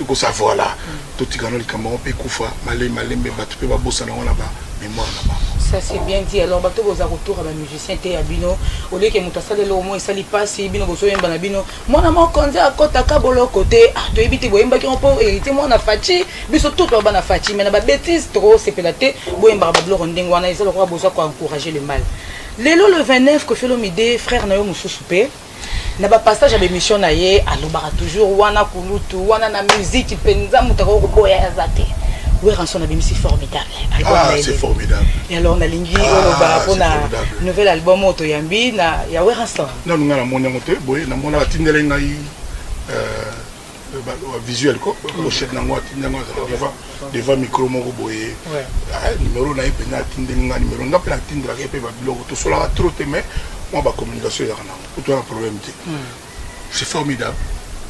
kosa. Voilà, totika no likambo yango mpe ekufa malembe malembe, bato mpe babosana yango na bamémoire na bango. Ça, c'est bien dit. Alors bato boza kotoura bamusicien te ya bino, oleke moto asaleli omo esali mpasi, bino bozoyemba na bino mwana mokonzi akɔtaka boloko te. Ah, toyebi te boyembaki yango mpo héritier mwana Fatshi. Biso tout toba na Fatshi, mais na babêtise tokosepela te. Boyembaka babiloko ndenge wana, eza lokola boza koencourager le mal. Lelo le 29, Koffi Olomide, frère na yo mosusu mpe na bapassage ya bémission na ye, alobaka toujours wana kulutu wana na musique mpenza, moto akoki koboya aza te. Werrason abimisi formidable album Ah, na ye c'est lelo. Formidable. Et alors nalingi Ah, oloba c'est mpona formidable. nouvel album oyo toyambi na ya Werrason. Nanu ngai namoni yango te boye. Namoni atindeli ngai visuel ko pochette nango, atindi yango, azala devant micro moko boye. Ah, numéro na ye mpenza, atindeli ngai numéro, nga mpe natindelaka ye mpe babiloko. Tosolaka trop te, mais mwa bacommunication ezalaka nango po toza na problème te. C'est formidable,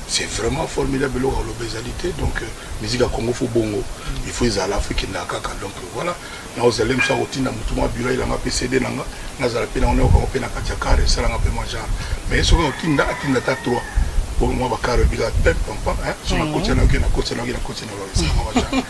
c'est vraiment formidable. Eloko aloba ezali te. Donc musique ya Congo, faut bongo, il faut ezala, faut ekendaka kaka. Donc voilà, naozala mosu akotinda motu mwa biro ayelanga mpe CD nanga, nazala mpe nango, nayokango mpe na kati ya car, esalanga mpe mwa genre. Mais soki akotinda, atinda ata 3 po mwa bacar ebika pem pam pam. So nakotia nayoki, nakotia nayoki, nakotia nayoki, esalanga mwa genre.